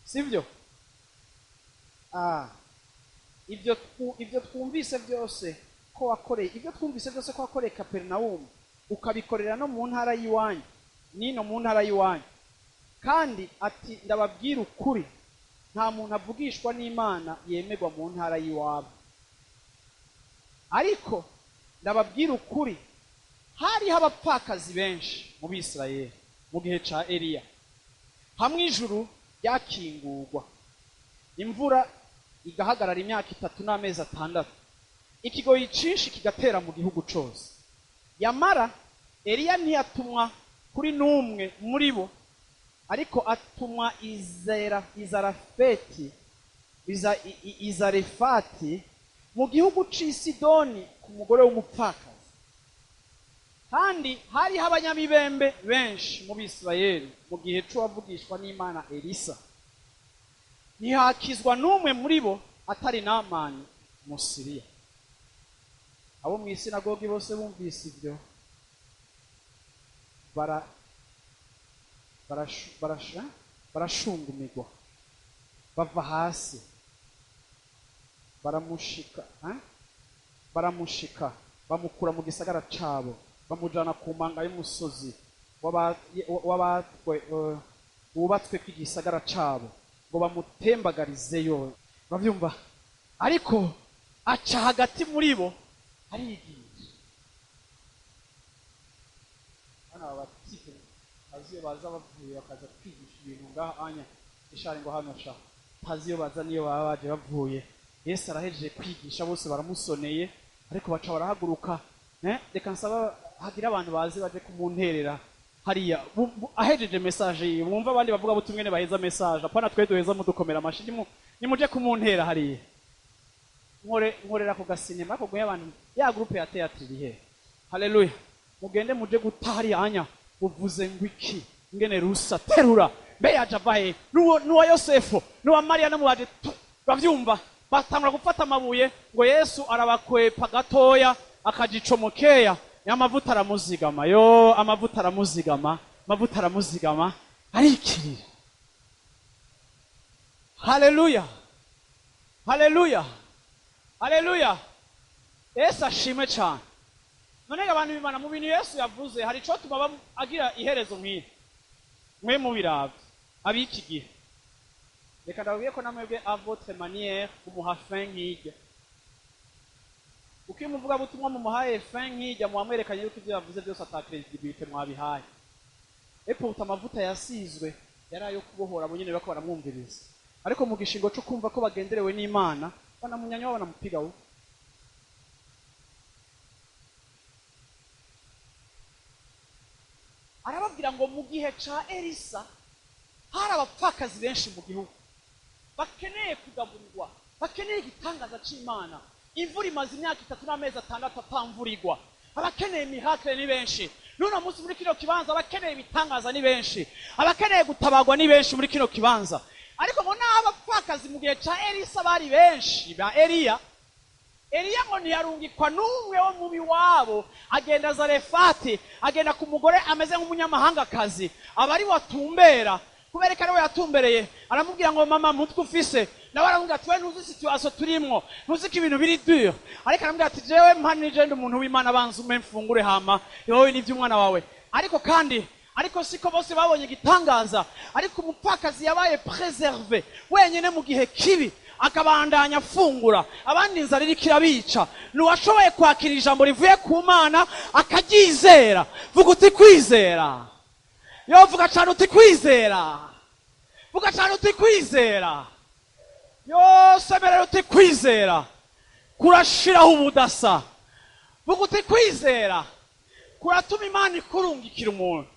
Speaker 2: sivyo? Ibyo twumvise byose ko wakoreye, ibyo twumvise byose ko wakoreye Kaperinawumu, ukabikorera no mu ntara y'iwanyu nino mu ntara y'iwanyu. Kandi ati ndababwira ukuri, nta muntu avugishwa n'Imana yemerwa mu ntara y'iwabo. Ariko ndababwira ukuri, hariho abapfakazi benshi mu Bisirayeli mu gihe ca Eliya, hamwe ijuru ryakingurwa, imvura igahagarara imyaka 3 n'amezi 6, ikigoyi cinshi kigatera mu gihugu cose. Yamara Eliya ntiyatumwa kuri n'umwe muri bo, ariko atumwa Izarefati mu gihugu c'i Sidoni ku mugore w'umupfakazi. Kandi hariho abanyamibembe benshi mu Bisirayeli mu gihe c'uwavugishwa n'Imana Elisa, ntihakizwa n'umwe muri bo atari Namani Umusiriya. Abo mu isinagogi bose bumvise ibyo barashungumirwa, bava hasi baramushika, bamukura mu gisagara cabo, bamujana ku manga y'umusozi wubatswe kw'igisagara cabo, ngo bamutembagarizeyo. Bavyumva? Ariko aca hagati muri bo arigisha. Bana babatipe aziyo baza bavuye bakaza kwigisha ibintu ngaha anya ishari ngo hano sha taziyo baza niyo baba baje bavuye. Yesu arahejeje kwigisha bose baramusoneye, ariko baca barahaguruka. Reka nsaba hagira abantu bazi baje kumunterera hariya ahejeje message yiwe. Mwumva abandi bavuga butumwe ne baheza message, apana twe duheza mudukomera amashi. Nimuje kumuntera hariya. Nkorera ku gasinema ko guhe abantu ya groupe ya théâtre iri he. Haleluya. Mugende muje guta hariya anya uvuze ngo iki ngene rusa terura mbe yaje avahe nuwa Yosefu nuwa Mariya namubaje bavyumva batangura gufata amabuye ngo Yesu arabakwepa gatoya akajicomokeya amavuta aramuzigama. Yo amavuta aramuzigama, amavuta aramuzigama, arikirira. Haleluya, haleluya, haleluya. Yesu ashimwe cyane. None abantu b'Imana mu bintu Yesu yavuze hari ico tuma agira iherezo nk'iri mwe mubiravye abiki gihe. Reka ndababwiye ko namwebwe à votre manière kumuha fin nk'irya. Uko muvuga butumwa mumuhaye fin nk'irya muamwerekanye yuko ivyo yavuze byose ata credibilité mwabihaye. Epo amavuta yasizwe yari ayo kubohora abo nyene bako baramwumviriza, ariko mu gishingo cyo kumva ko bagenderewe n'Imana banamunyanya banamupiga wo. Arababwira ngo mu gihe ca Elisa hari abapfakazi benshi mu gihugu bakeneye kugaburirwa, bakeneye igitangaza c'Imana. Imvura imaze imyaka 3 n'amezi 6 atamvurirwa. Abakeneye miracle ni benshi. N'uno munsi muri kino kibanza abakeneye ibitangaza ni benshi, abakeneye gutabagwa ni benshi muri kino kibanza. Ariko ngo n'abapfakazi mu gihe ca Elisa bari benshi ba Eliya. Eliya ngo ntiyarungikwa n'umwe wo mu biwabo, agenda Zarefati, agenda ku mugore ameze nk'umunyamahangakazi, aba ari watumbera. Kubera ko ari we yatumbereye, aramubwira ngo mama mutwe ufise, nawe aramubwira ati we ntuzi situation turimwo, ntuzi ko ibintu biri dur. Ariko aramubwira ati jewe mpanije ndi umuntu w'Imana, banza umpe mfungure hama wowe n'ivy'umwana wawe. Ariko kandi ariko siko bose babonye igitangaza, ariko umupfakazi yabaye preserve wenyene mu gihe kibi, akabandanya afungura, abandi inzara iriko irabica. Nuwashoboye kwakira ijambo rivuye ku Mana akaryizera. Vuga uti kwizera. Yo vuga cyane uti kwizera. Vuga cyane uti kwizera. Yo semerera uti kwizera. Kurashiraho ubudasa. Vuga uti kwizera kuratuma Imana ikurungikira umuntu.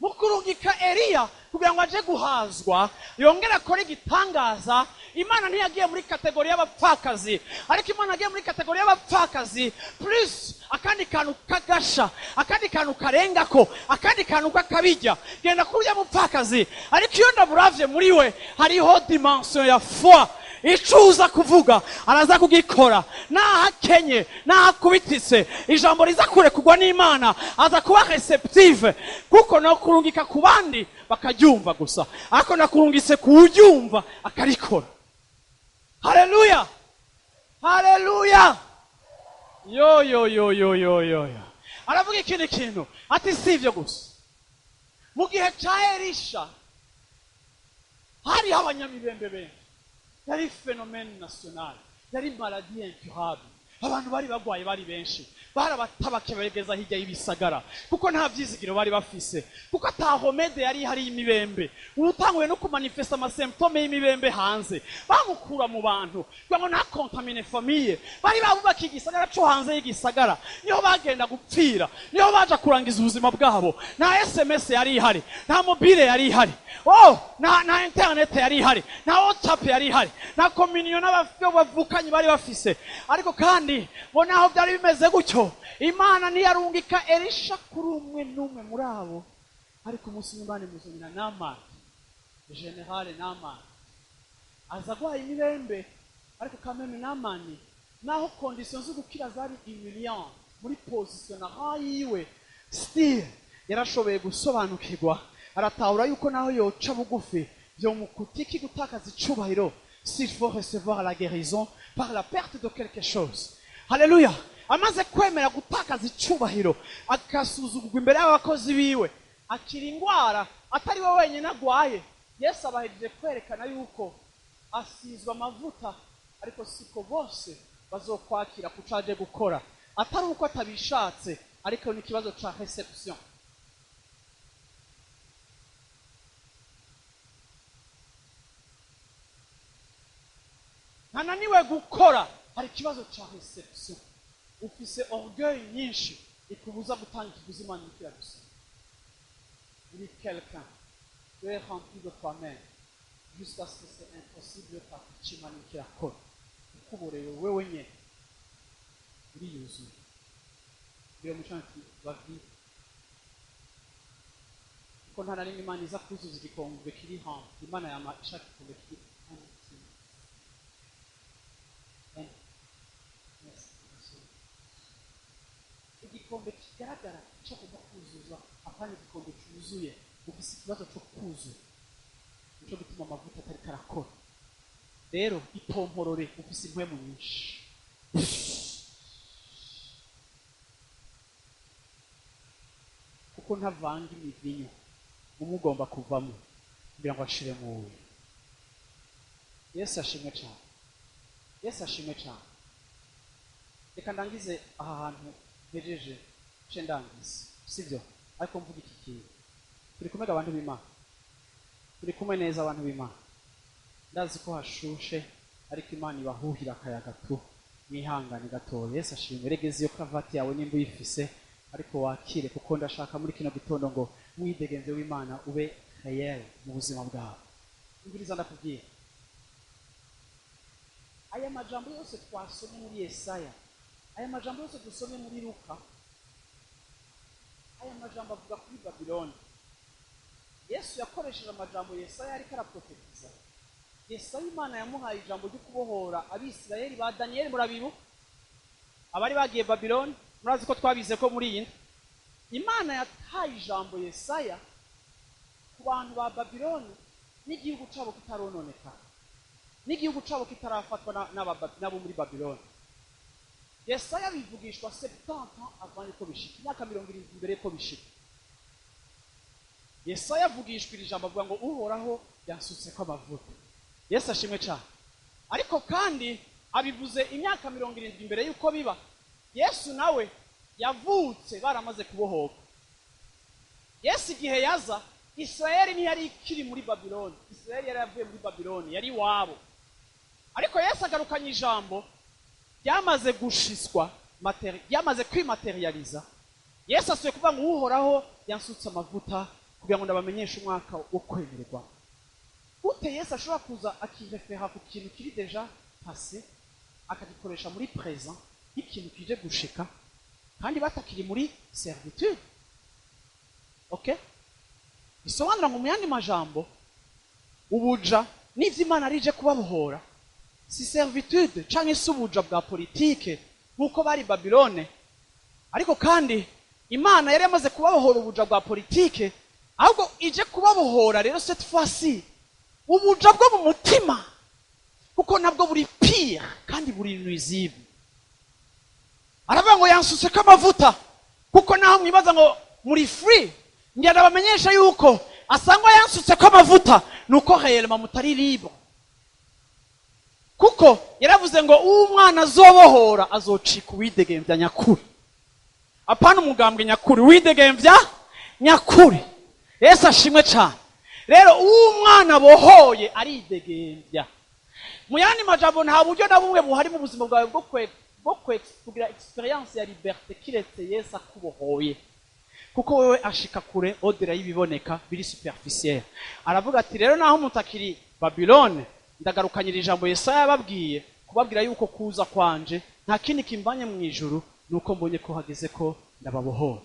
Speaker 2: Mukurungika Eliya kugira ngo aje guhazwa yongera akore igitangaza. Imana ntiyagiye muri kategori y'abapfakazi, ariko Imana yagiye muri kategori y'abapfakazi plus akandi kantu kagasha, akandi kantu karengako, akandi kantu kakabijya. Genda kurya mupfakazi, ariko iyo ndaburavye muri we hariho dimension ya foi. Icuza kuvuga araza kugikora, nahakenye nahakubitise ijambo riza kure kugwa n'Imana aza kuba receptive, kuko no kurungika ku bandi bakaryumva gusa, ariko nakurungise kuryumva akarikora. Haleluya, haleluya. Yo yo yo yo yo yo. Aravuga ikindi kintu ati sivyo gusa. Mu gihe ca Elisha hariho abanyamibembe benshi, yari phénomène national, yari maladie incurable. Abantu bari bagwaye bari benshi, barabatabake bageza hirya y'ibisagara kuko nta vyizigiro bari bafise, kuko ata remède yari hari y'imibembe. Utanguye no kumanifesta ama symptômes y'imibembe hanze, bamukura mu bantu kugira ngo nta contamine famille. Bari babubaka igisagara co hanze y'igisagara, niho bagenda gupfira, niho baja kurangiza ubuzima bwabo. Nta SMS yari ihari, nta mobile yari ihari, oh nta internet yari ihari, nta WhatsApp yari ihari, nta communion n'abavyo bavukanye bari bafise. Ariko kandi Kandi ngo naho byari bimeze gutyo, Imana ntiyarungika Elisha kuri umwe n'umwe muri abo, ariko umunsi umwe Imana imuzanira Namani, generale Namani aza agwaye imirembe. Ariko kameme Namani, naho condition zo gukira zari humiliant muri position na rang yiwe, still yarashoboye gusobanukirwa, aratahura yuko naho yoca bugufi vyomukutiki gutakaza icubahiro s'il faut recevoir la guérison par la perte de quelque chose. Haleluya! Amaze kwemera gutakaza icubahiro, agasuzugurwa imbere y'abakozi biwe, akira ingwara atari we wenyine agwaye. Yesu abahejeje kwerekana yuko asizwe amavuta, ariko siko bose bazokwakira kuco aje gukora, atari uko atabishatse, ariko ni ikibazo ca réception. Ntananiwe gukora, hari ikibazo ca réception. Ufise orgueil nyinshi ikubuza gutanga ikiguzi Imana iriko iragusaba. Uri quelqu'un, tu es rempli de toi-même jusqu'à ce que c'est impossible kwakira ico Imana iriko irakora, ukuborewe wewe nyene, uriyuzuye. Iyo muco ati bavi kuko nta na rimwe Imana iza kuzuza igikombe kiri rempli. Imana yama ishaka igikombe kiri empty. Yes, igikombe kigaragara cyo kuba kuzuza, apana igikombe cyuzuye. Ufise ikibazo cyo kuzuza, nico gituma amavuta atari karakora. Rero ipomporore, ufise impwemu nyinshi. Kuko ntavanga imivinyo, umwe ugomba kuvamo kugira ngo ashire mu wundi. Yesu ashimwe cyane, Yesu ashimwe cyane. Reka ndangize aha hantu mpejeje, nce ndangize, sibyo? Ariko mvuga iki kintu: turi kumwe abantu b'Imana, turi kumwe neza abantu b'Imana. Ndazi ko hashushe, ariko Imana ibahuhira akayaga tu, mwihangane gatoya. Yesu ashimwe. Regeza iyo karavati yawe nimba uyifise, ariko wakire, kuko ndashaka muri kino gitondo ngo mwidegenze w'Imana ube réel mu buzima bwawe. Umviriza ndakubwira, aya majambo yose twasomye muri Yesaya, aya majambo yose dusomye muri Luka, aya majambo avuga kuri Babiloni. Yesu yakoresheje amajambo Yesaya ariko araprofetiza. Yesaya Imana yamuhaye ijambo ryo kubohora Abisirayeli ba Daniyeli, murabibu abari bagiye Babiloni, murazi ko twabize ko muri iyi Imana yataye ijambo Yesaya ku bantu ba Babiloni n'igihugu cabo kitarononeka, n'igihugu cabo kitarafatwa n'abo muri Babiloni. Yesaya bivugishwa 70 ans avant yuko bishika, imyaka 70 mbere yuko bishika. Yesaya avugishwa iri jambo avuga ngo Uhoraho yansutseko amavuta. Yesu ashimwe cyane. Ariko kandi abivuze imyaka 70 mbere yuko biba. Yesu nawe yavutse baramaze kubohoka. Yesu igihe yaza, Israeli ntiyari ikiri muri Babiloni. Israeli yari yavuye muri Babiloni, yari iwabo. Ariko Yesu agarukanye ijambo ryamaze gushiswa, ryamaze kwimaterializa. Yesu asuye kuvuga ngo Uhoraho yansutse amavuta kugira ngo ndabamenyeshe umwaka wo kwemererwa. Gute Yesu ashobora kuza akirefera ku kintu kiri déjà passé, akagikoresha muri présent nk'ikintu kije gushika, kandi batakiri muri servitude? Okay? Bisobanura ngo mu yandi majambo, ubuja n'ivyo Imana arije kubabohora si servitude canke se ubuja bwa politike nk'uko bari Babilone, ariko kandi Imana yari yamaze kubabohora ubuja bwa politike, ahubwo ije kubabohora rero cette fois-ci ubuja bwo mu mutima, kuko nabwo buri pire kandi buri nuisible. Aravuga ngo yansutseko amavuta, kuko naho mwibaza ngo muri free, ngira ndabamenyesha yuko asangwa yansutseko amavuta nuko réellement mutari libre. Kuko yaravuze ngo umwana azobohora azocika uwidegemvya nyakuri, apana umugambwe nyakuri, uwidegemvya nyakuri. Yesu ashimwe cyane. Rero umwana abohoye aridegemvya. Mu yandi majambo, nta buryo na bumwe buhari mu buzima bwawe bwo kugira expérience ya liberté kiretse Yesu akubohoye, kuko wewe ashika kure au-delà y'ibiboneka biri superficiel. Aravuga ati rero naho mutakiri Babilone, ndagarukanyira ijambo Yesaya yababwiye Kubabwira yuko kuza kwanje nta kindi kimbanye mu ijuru nuko mbonye ko hageze ko ndababohora.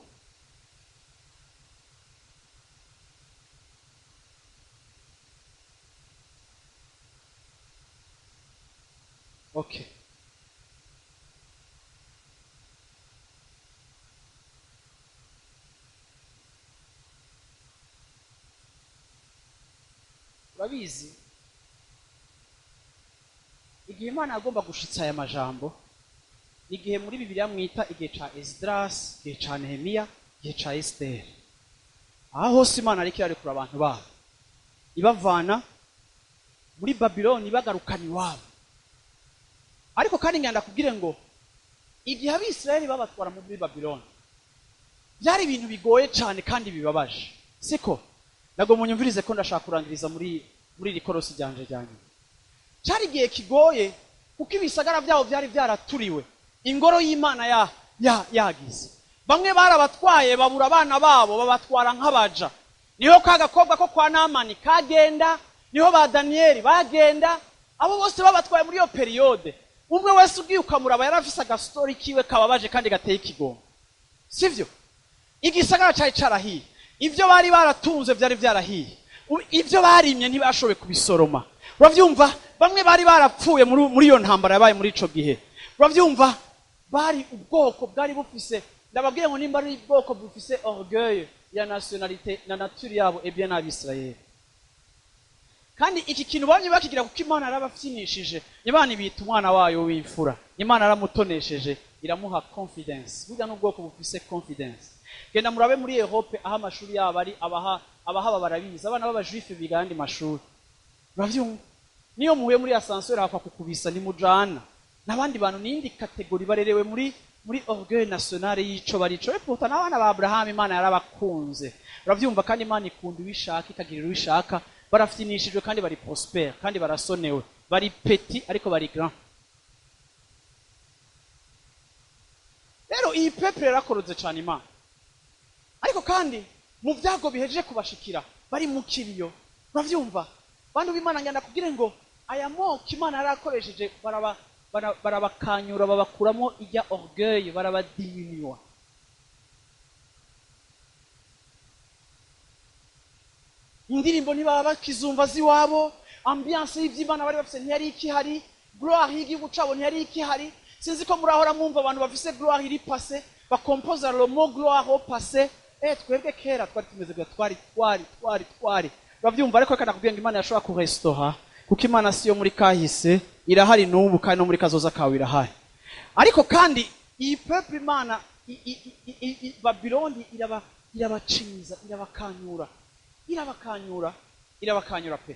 Speaker 2: Okay. Urabizi igihe Imana yagomba gushitsa aya majambo, igihe muri Bibiliya mwita igihe ca Esdras, igihe ca Nehemiya, igihe ca Esther. Aho hose Imana ariko irarekura abantu babo, ibavana muri Babiloni ibagarukana iwabo. Ariko kandi ngenda kubwire ngo igihe Abisirayeli babatwara muri Babiloni byari ibintu bigoye cyane kandi bibabaje, siko? Nago munyumvirize ko ndashaka kurangiriza muri iri korosi ryanje ryanyuma. Cyari igihe kigoye kuko ibisagara byabo byari byaraturiwe, ingoro y'Imana yagize. Bamwe barabatwaye babura abana babo babatwara nk'abaja. Niho ka gakobwa ko kwa Namani kagenda, niho ba Danieli bagenda, abo bose babatwaye muri iyo periode. Umwe wese ugiye ukamuraba yarafise agastori kiwe kababaje kandi gateye ikigongo, sivyo? Igisagara cyari carahiye, ivyo bari baratunze byari byarahiye, ivyo barimye ntibashoboye kubisoroma. Uravyumva? Bamwe bari barapfuye muri iyo ntambara yabaye muri ico gihe. Uravyumva? Bari ubwoko bwari bufise, ndababwiye ngo nimba ari ubwoko bufise orgueil ya nationalité na nature yabo, eh bien n'Abisirayeli. Kandi iki kintu bamye bakigira kuko Imana yarabafyinishije. Imana ibita umwana wayo w'imfura, Imana yaramutonesheje iramuha confidence. Burya n'ubwoko bufise confidence. Genda murabe muri Europe aho amashuri yabo ari, abahaba barabizi, abana b'abajuife biga andi mashuri. Uravyumva? Niyo muhuye muri ascenseur hapfa kukubisa nimujana n'abandi bantu n'indi kategori barerewe muri orgueil national y'ico barico. Pourtant n'abana ba Abraham Imana yarabakunze. Uravyumva? Kandi Imana ikunda uwishaka ikagirira uwishaka. Barafyinishijwe kandi bari prospère kandi barasonewe, bari petit ariko bari grand. Rero iyi peuple yarakorotse cyane Imana. Ariko kandi mu byago bihejeje kubashikira bari mu kiriyo. Uravyumva? Bantu b'Imana ngenda kubwire ngo aya moko Imana yarakoresheje barabakanyura babakuramo ijya orgueil, barabadiminuwa. Indirimbo ntibaba bakizumva ziwabo, ambiance y'ivy'Imana bari bafise ntiyari ikihari, gloire y'igihugu cabo ntiyari ikihari. Sinzi ko murahora mwumva abantu bafise gloire iri passé, bakompoza le mot gloire au passé. Twebwe kera twari tumeze gutya, twari. Uravyumva? Ariko kana kubwira ngo Imana yashobora kurestora, kuko Imana si yo muri kahise, irahari n'ubu kandi no muri kazoza kawe irahari. Ariko kandi iyi peuple Imana Babiloni irabacinyiza, irabakanyura. Irabakanyura pe.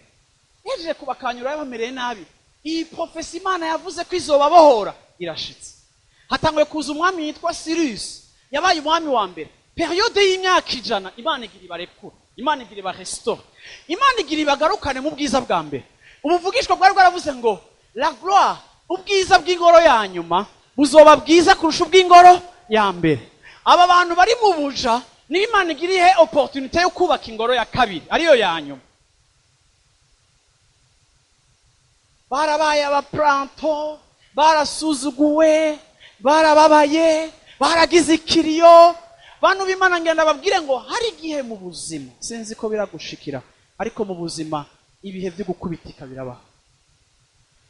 Speaker 2: Yaje kubakanyura yabamereye nabi. Iyi profesi Imana yavuze ko izobabohora irashitse. Hatanguye kuza umwami yitwa Cyrus, yabaye umwami wa mbere. Periode y'imyaka 100 Imana igira ibarekura, Imana igira ibarestore, Imana igira ibagarukane mu bwiza bwa mbere. Ubuvugishwa bwari bwaravuze ngo la gloire, ubwiza bw'ingoro ya nyuma buzoba bwiza kurusha ubw'ingoro ya mbere. Aba bantu bari mu buja ni Imana igira ihe opportunité yo kubaka ingoro ya kabiri ariyo ya nyuma. Barabaye abapranto, barasuzuguwe, barababaye, baragize ikiriyo. Bantu b'Imana ngenda babwire ngo hari igihe mu buzima, sinzi ko biragushikira, ariko mu buzima ibihe byo gukubitika birabaho.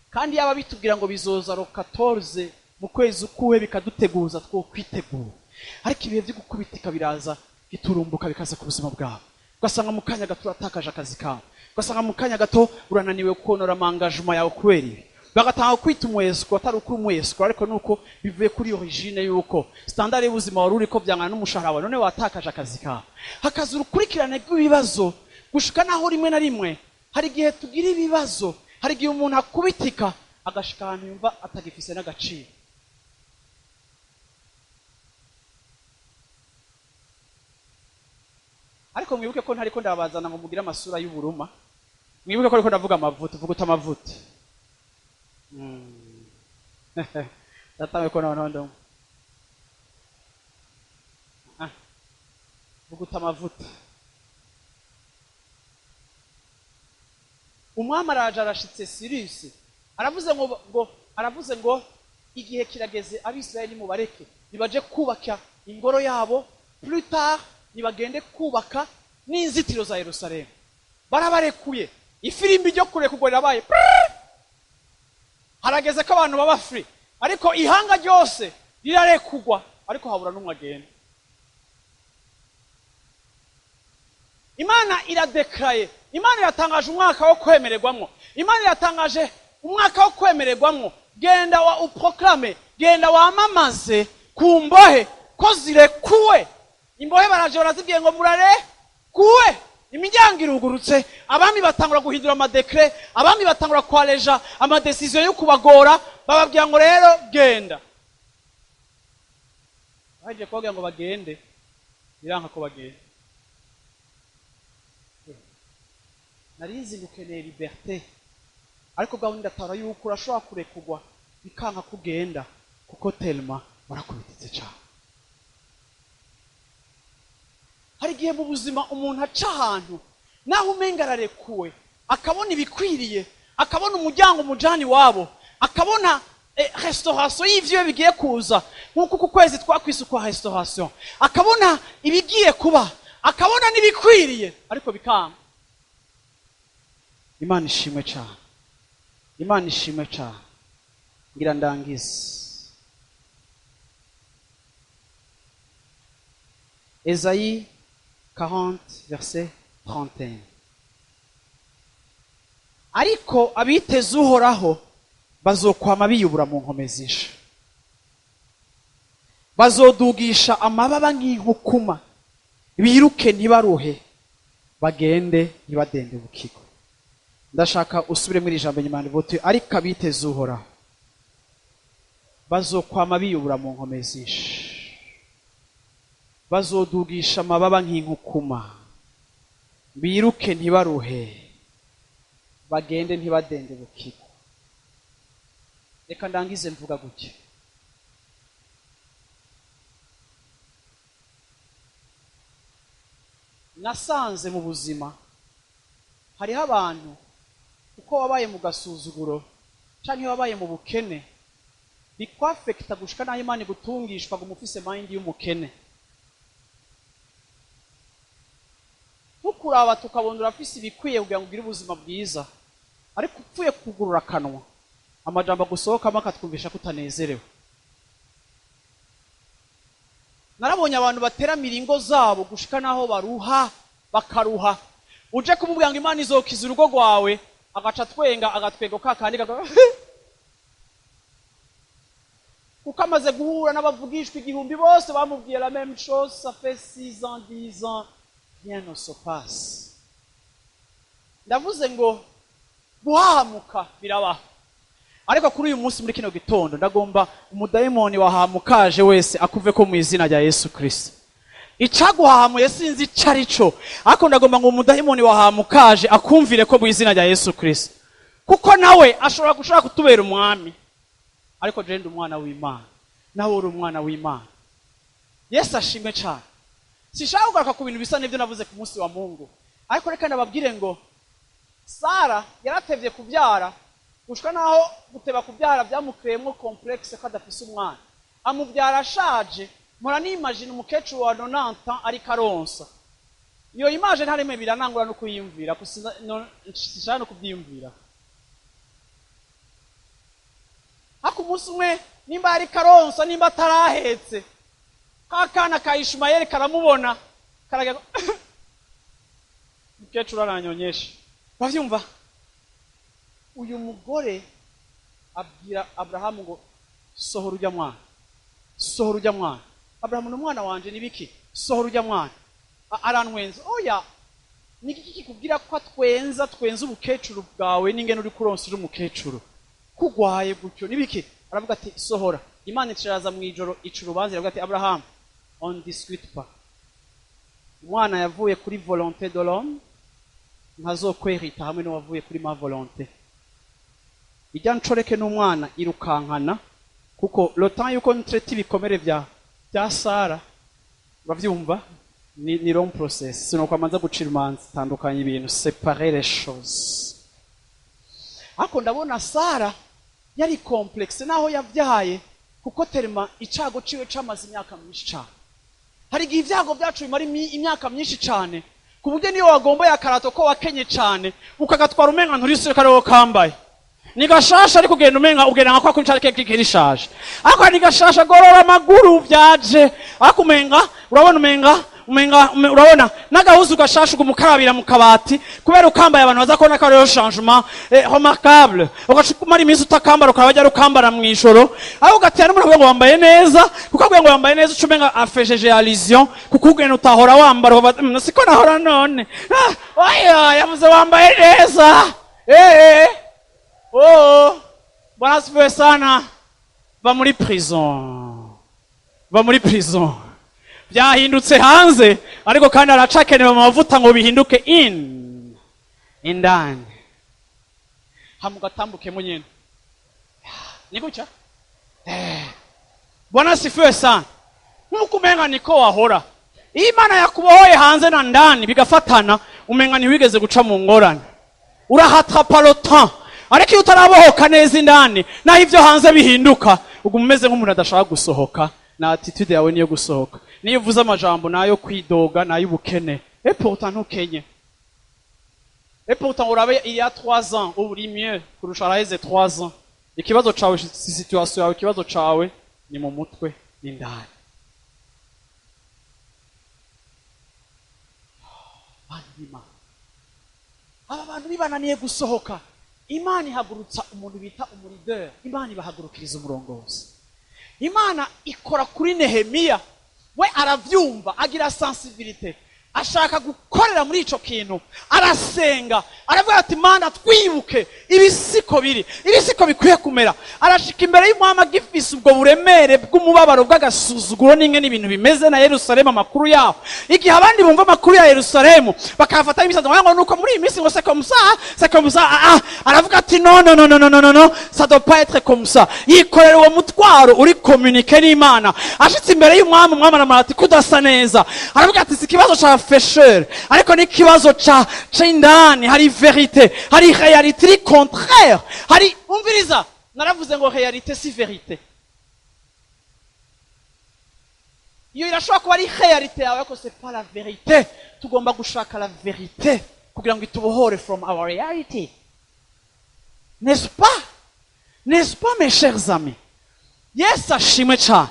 Speaker 2: Kandi yaba bitubwira ngo bizoza ro 14 mu kwezi ukuwe bikaduteguza two kwitegura. Ariko ibihe byo gukubitika biraza biturumbuka bikaza ku buzima bwawe. Ugasanga mu kanya gato uratakaje akazi kawe, ugasanga mu kanya gato urananiwe konora amangajuma yawe kubera ibi. Bagatanga kwita umwesiko atari ukuri umwesiko, ariko nuko bivuye kuri origine yuko standard y'ubuzima wari uriko byangana n'umushahara wawe, none watakaje akazi kawe. Hakaza urukurikirane rw'ibibazo gushika naho rimwe na rimwe hari igihe tugira ibibazo, hari igihe umuntu akubitika agashika ahantu yumva atagifise n'agaciro. Ariko mwibuke ko ntariko ndabazana ngo mugire amasura y'uburuma. Mwibuke ko ariko ndavuga amavuta, uvuga utamavuta. Datawe ko noneho ndo. Vuga utamavuta. Umwami araje arashitse Cyrus, aravuze ngo Aravuze ngo igihe kirageze, Abisirayeli mubareke nibaje kubaka ingoro yabo, plus tard nibagende kubaka n'inzitiro za Yerusalemu. Barabarekuye. Ifirimbi ryo kurekurwa rirabaye. Harageze ko abantu baba free, ariko ihanga ryose rirarekugwa, ariko habura n'umwe agenda. Imana iradekaraye, Imana iratangaje umwaka wo kwemererwamwo, Imana iratangaje umwaka wo kwemererwamwo. Genda wa uproklame, genda wamamaze ku mbohe ko zirekuwe. Imbohe baraje barazibwiye ngo murarekuwe, imiryango irugurutse. Abami batangura guhindura amadekre, abami batangura kwareja amadesiziyo yo kubagora, bababwira ngo rero genda. Baje kubabwira ngo bagende, biranka ko bagenda. Narizi ngo ukeneye liberté, ariko gahunda ndatara yuko urashobora kurekugwa bikanka kugenda, kuko telma barakubititse cyane. Hari igihe mu buzima umuntu aca ahantu naho umenga ararekuwe, akabona ibikwiriye, akabona umuryango umujani wabo, akabona restauration y'ivyo bigiye kuza, nk'uko uku kwezi twakwise kwa restauration, akabona ibigiye kuba, akabona n'ibikwiriye, ariko bikanga. Imana ishimwe cyane, Imana ishimwe cyane. Ngira ndangize. Esaïe 40 verset 31. Ariko abiteze Uhoraho bazokwama biyubura mu nkomezi nshya, bazodugisha amababa nk'inkukuma, biruke ntibaruhe, bagende ntibadende bukiko. Ndashaka usubire muri ijambo nyuma ndivuze, ariko abiteze Uhoraho bazokwama biyubura mu nkomezi nshya, bazodugisha amababa nk'inkukuma, biruke ntibaruhe, bagende ntibadende bukiko. Reka ndangize mvuga gutya. Nasanze mu buzima hariho abantu uko wabaye mu gasuzuguro canke wabaye mu bukene bikwafekita gushika naho Imana igutungishwa ngo umufise mind y'umukene. Tukuraba tukabona urafise ibikwiye kugira ngo ugire ubuzima bwiza, ariko upfuye kugurura akanwa amajambo agusohokamo akatwumvisha ko utanezerewe. Narabonye abantu bateramira ingo zabo gushika naho baruha bakaruha. Uje kumubwira ngo Imana izokiza urugo rwawe, agaca twenga agatwego kakandi kuko amaze guhura n'abavugishwa igihumbi bose bamubwiye la même chose, ça fait 6 ans, 10 ans, rien ne se passe. Ndavuze ngo guhahamuka birabaho, ariko kuri uyu munsi muri kino gitondo ndagomba umudayimoni wahamukaje wese akuve ko mu izina rya Yesu Kristo. Icaguhahamuye sinzi ico arico, ariko ndagomba ngo umudayimoni wahamukaje akumvire ko mu izina rya Yesu Kristo, kuko nawe ashobora gushaka kutubera umwami, ariko je ndi umwana w'Imana, nawe uri umwana w'Imana. Yesu ashimwe cyane. Sinshaka kugaruka ku bintu bisa n'ibyo navuze ku munsi wa Mungu, ariko reka ndababwire ngo Sara yaratevye kubyara gushika naho guteba kubyara byamukuyemwo complexe ko adafise umwana. Amubyara ashaje. Mpora nimagine umukecuru wa 90 ans ariko aronsa. Iyo image ntaremwe biranangura no kuyiyumvira, sinshaka no kubyiyumvira. Ariko umunsi umwe nimba ariko aronsa, nimba atarahetse, ka kana ka Ishumayeli karamubona, karagira umukecuru aranyonyesha. Uravyumva? Uyu mugore abwira Abrahamu ngo sohora ujya mwana, sohora ujya mwana. Abrahamu ni umwana wanje nibiki? Sohora ujya mwana. Arantwenza. Oya, niki kikubwira ko atwenza, twenza ubukecuru bwawe n'ingene uri kuronsa uri umukecuru, kugwaye gutyo nibiki? Aravuga ati sohora. Imana iciraza mu ijoro ica urubanza, iravuga ati Abrahamu, on discute pas. Umwana yavuye kuri volonté de l'homme ntazokwerita hamwe n'uwavuye kuri ma volonté. Ijya ncoreke n'umwana irukankana, kuko le temps yuko ntrete ibikomere bya Sara, uravyumva, ni long process. Sinuko amanza gucira imanza, tandukanya ibintu, séparer les choses. Ariko ndabona Sara Yari complexe naho yavyaye, kuko terima icago ciwe camaze imyaka myinshi cane. Hari igihe ibyago byacu bimara imyaka myinshi cane, ku buryo niyo wagomboye akarato ko wakenye cane ukagatwara umenga nturisure kariho kambaye. Ni gashasha, ariko ugenda umenga ugenda nka kwa kundi cari kirishaje, ariko ni gashasha. Gorora amaguru byaje, ariko umenga urabona, umenga urabona n'agahuzu gashasha ugumukarabira mu kabati, kubera ukambaye abantu baza kubona ko hariho changement remarquable. Ugaca umara iminsi utakambara, ukaba wajya ukambara mu ijoro, aho ugatera n'umuntu avuga ngo wambaye neza, kuko avuga ngo wambaye neza uca umenga afejeje allusion, kuko ugenda utahora wambara ukavuga, siko nahora none. Ah, oya, yavuze wambaye neza. Oh, Bwana asifiwe sana. Va muri prison, va muri prison. Byahindutse hanze, ariko kandi aracakenewe amavuta ngo bihinduke in indani, hama ugatambukemo nyene. Ni gutya. Bwana asifiwe sana. Nkuko umenga niko wahora, iyo Imana yakubohoye hanze na ndani bigafatana, umenga ntiwigeze guca mu ngorane, urahattrapa le temps. Ariko iyo utarabohoka neza indani, naho ibyo hanze bihinduka, uguma umeze nk'umuntu adashaka gusohoka, na attitude yawe niyo gusohoka, niyo uvuze amajambo nayo kwidoga, n'ay'ubukene. Et pourtant ntukenye, et pourtant urabe il y a 3 ans, ubu uri mieux kurusha araheze 3 ans. Ikibazo cawe si situation yawe, ikibazo cawe ni mu mutwe n'indani. Bantu b'Imana, aba bantu bibananiye gusohoka, Imana ihagurutsa umuntu bita umu leader. Imana ibahagurukiriza umurongozi. Imana ikora kuri Nehemiya, we aravyumva, agira sensibilité, ashaka gukorera muri ico kintu, arasenga, aravuga ati: "Mana, twibuke, ibisiko biri, ibisiko bikwiye kumera." Arashika imbere y'umwami agifise ubwo buremere bw'umubabaro, bw'agasuzuguro, n'ingene ibintu bimeze na Yerusalemu, amakuru yaho. Igihe abandi bumva amakuru ya Yerusalemu bakayafata imisanzu ngo nuko muri iyi minsi ngo c'est comme ça, c'est comme ça, ah, ah. Aravuga ati: "No, no, no, no, no, no, no, no, ça doit pas être comme ça." Yikorera uwo mutwaro uri communiqué n'Imana. Ashitse imbere y'umwami, umwami aramara ati: "Kudasa neza." Aravuga ati: "Si ikibazo ca fraîcheur, ariko ni ikibazo ca c'indani. Hari vérité, hari réalité iri contraire." Hari, umviriza, naravuze ngo réalité si vérité. Iyo irashobora kuba ari réalité yawe, ariko c'est pas la vérité. Tugomba gushaka la vérité kugira ngo itubohore from our reality, n'est-ce pas, n'est-ce pas, mes chers amis? Yesu ashimwe cyane.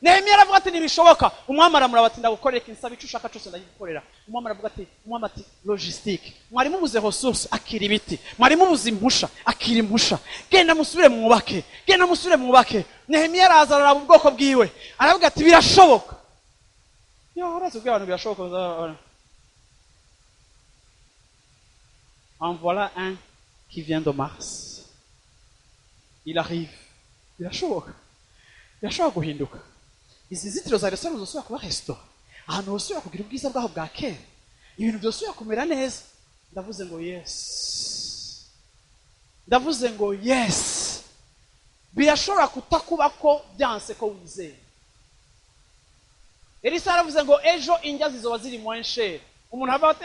Speaker 2: Nehemiya aravuga ati: "Ntibishoboka." Umwami aramuraba ati: "Ndagukorera iki? Nsaba icyo ushaka cyose ndagigukorera." Umwami aravuga ati, umwami ati: "Logistique, mwari mubuze ressources, akira ibiti. Mwari mubuze impusha, akira impusha. Genda musubire mwubake, genda musubire mwubake." Nehemiya araza, araraba ubwoko bwiwe, aravuga ati: "Birashoboka." Yo, urazi kubwira abantu birashoboka. En voilà un qui vient de Mars, il arrive. Birashoboka, birashobora guhinduka. Izi nzitiro za Yerusalemu zosubira kuba restaurées, ahantu hosubira kugira ubwiza bwaho bwa kera, ibintu byosubira kumera neza. Ndavuze ngo yes, ndavuze ngo yes. Birashobora kutakuba ko byanse ko wizera. Elisa yaravuze ngo ejo indya zizoba ziri moins cher. Umuntu ava ati: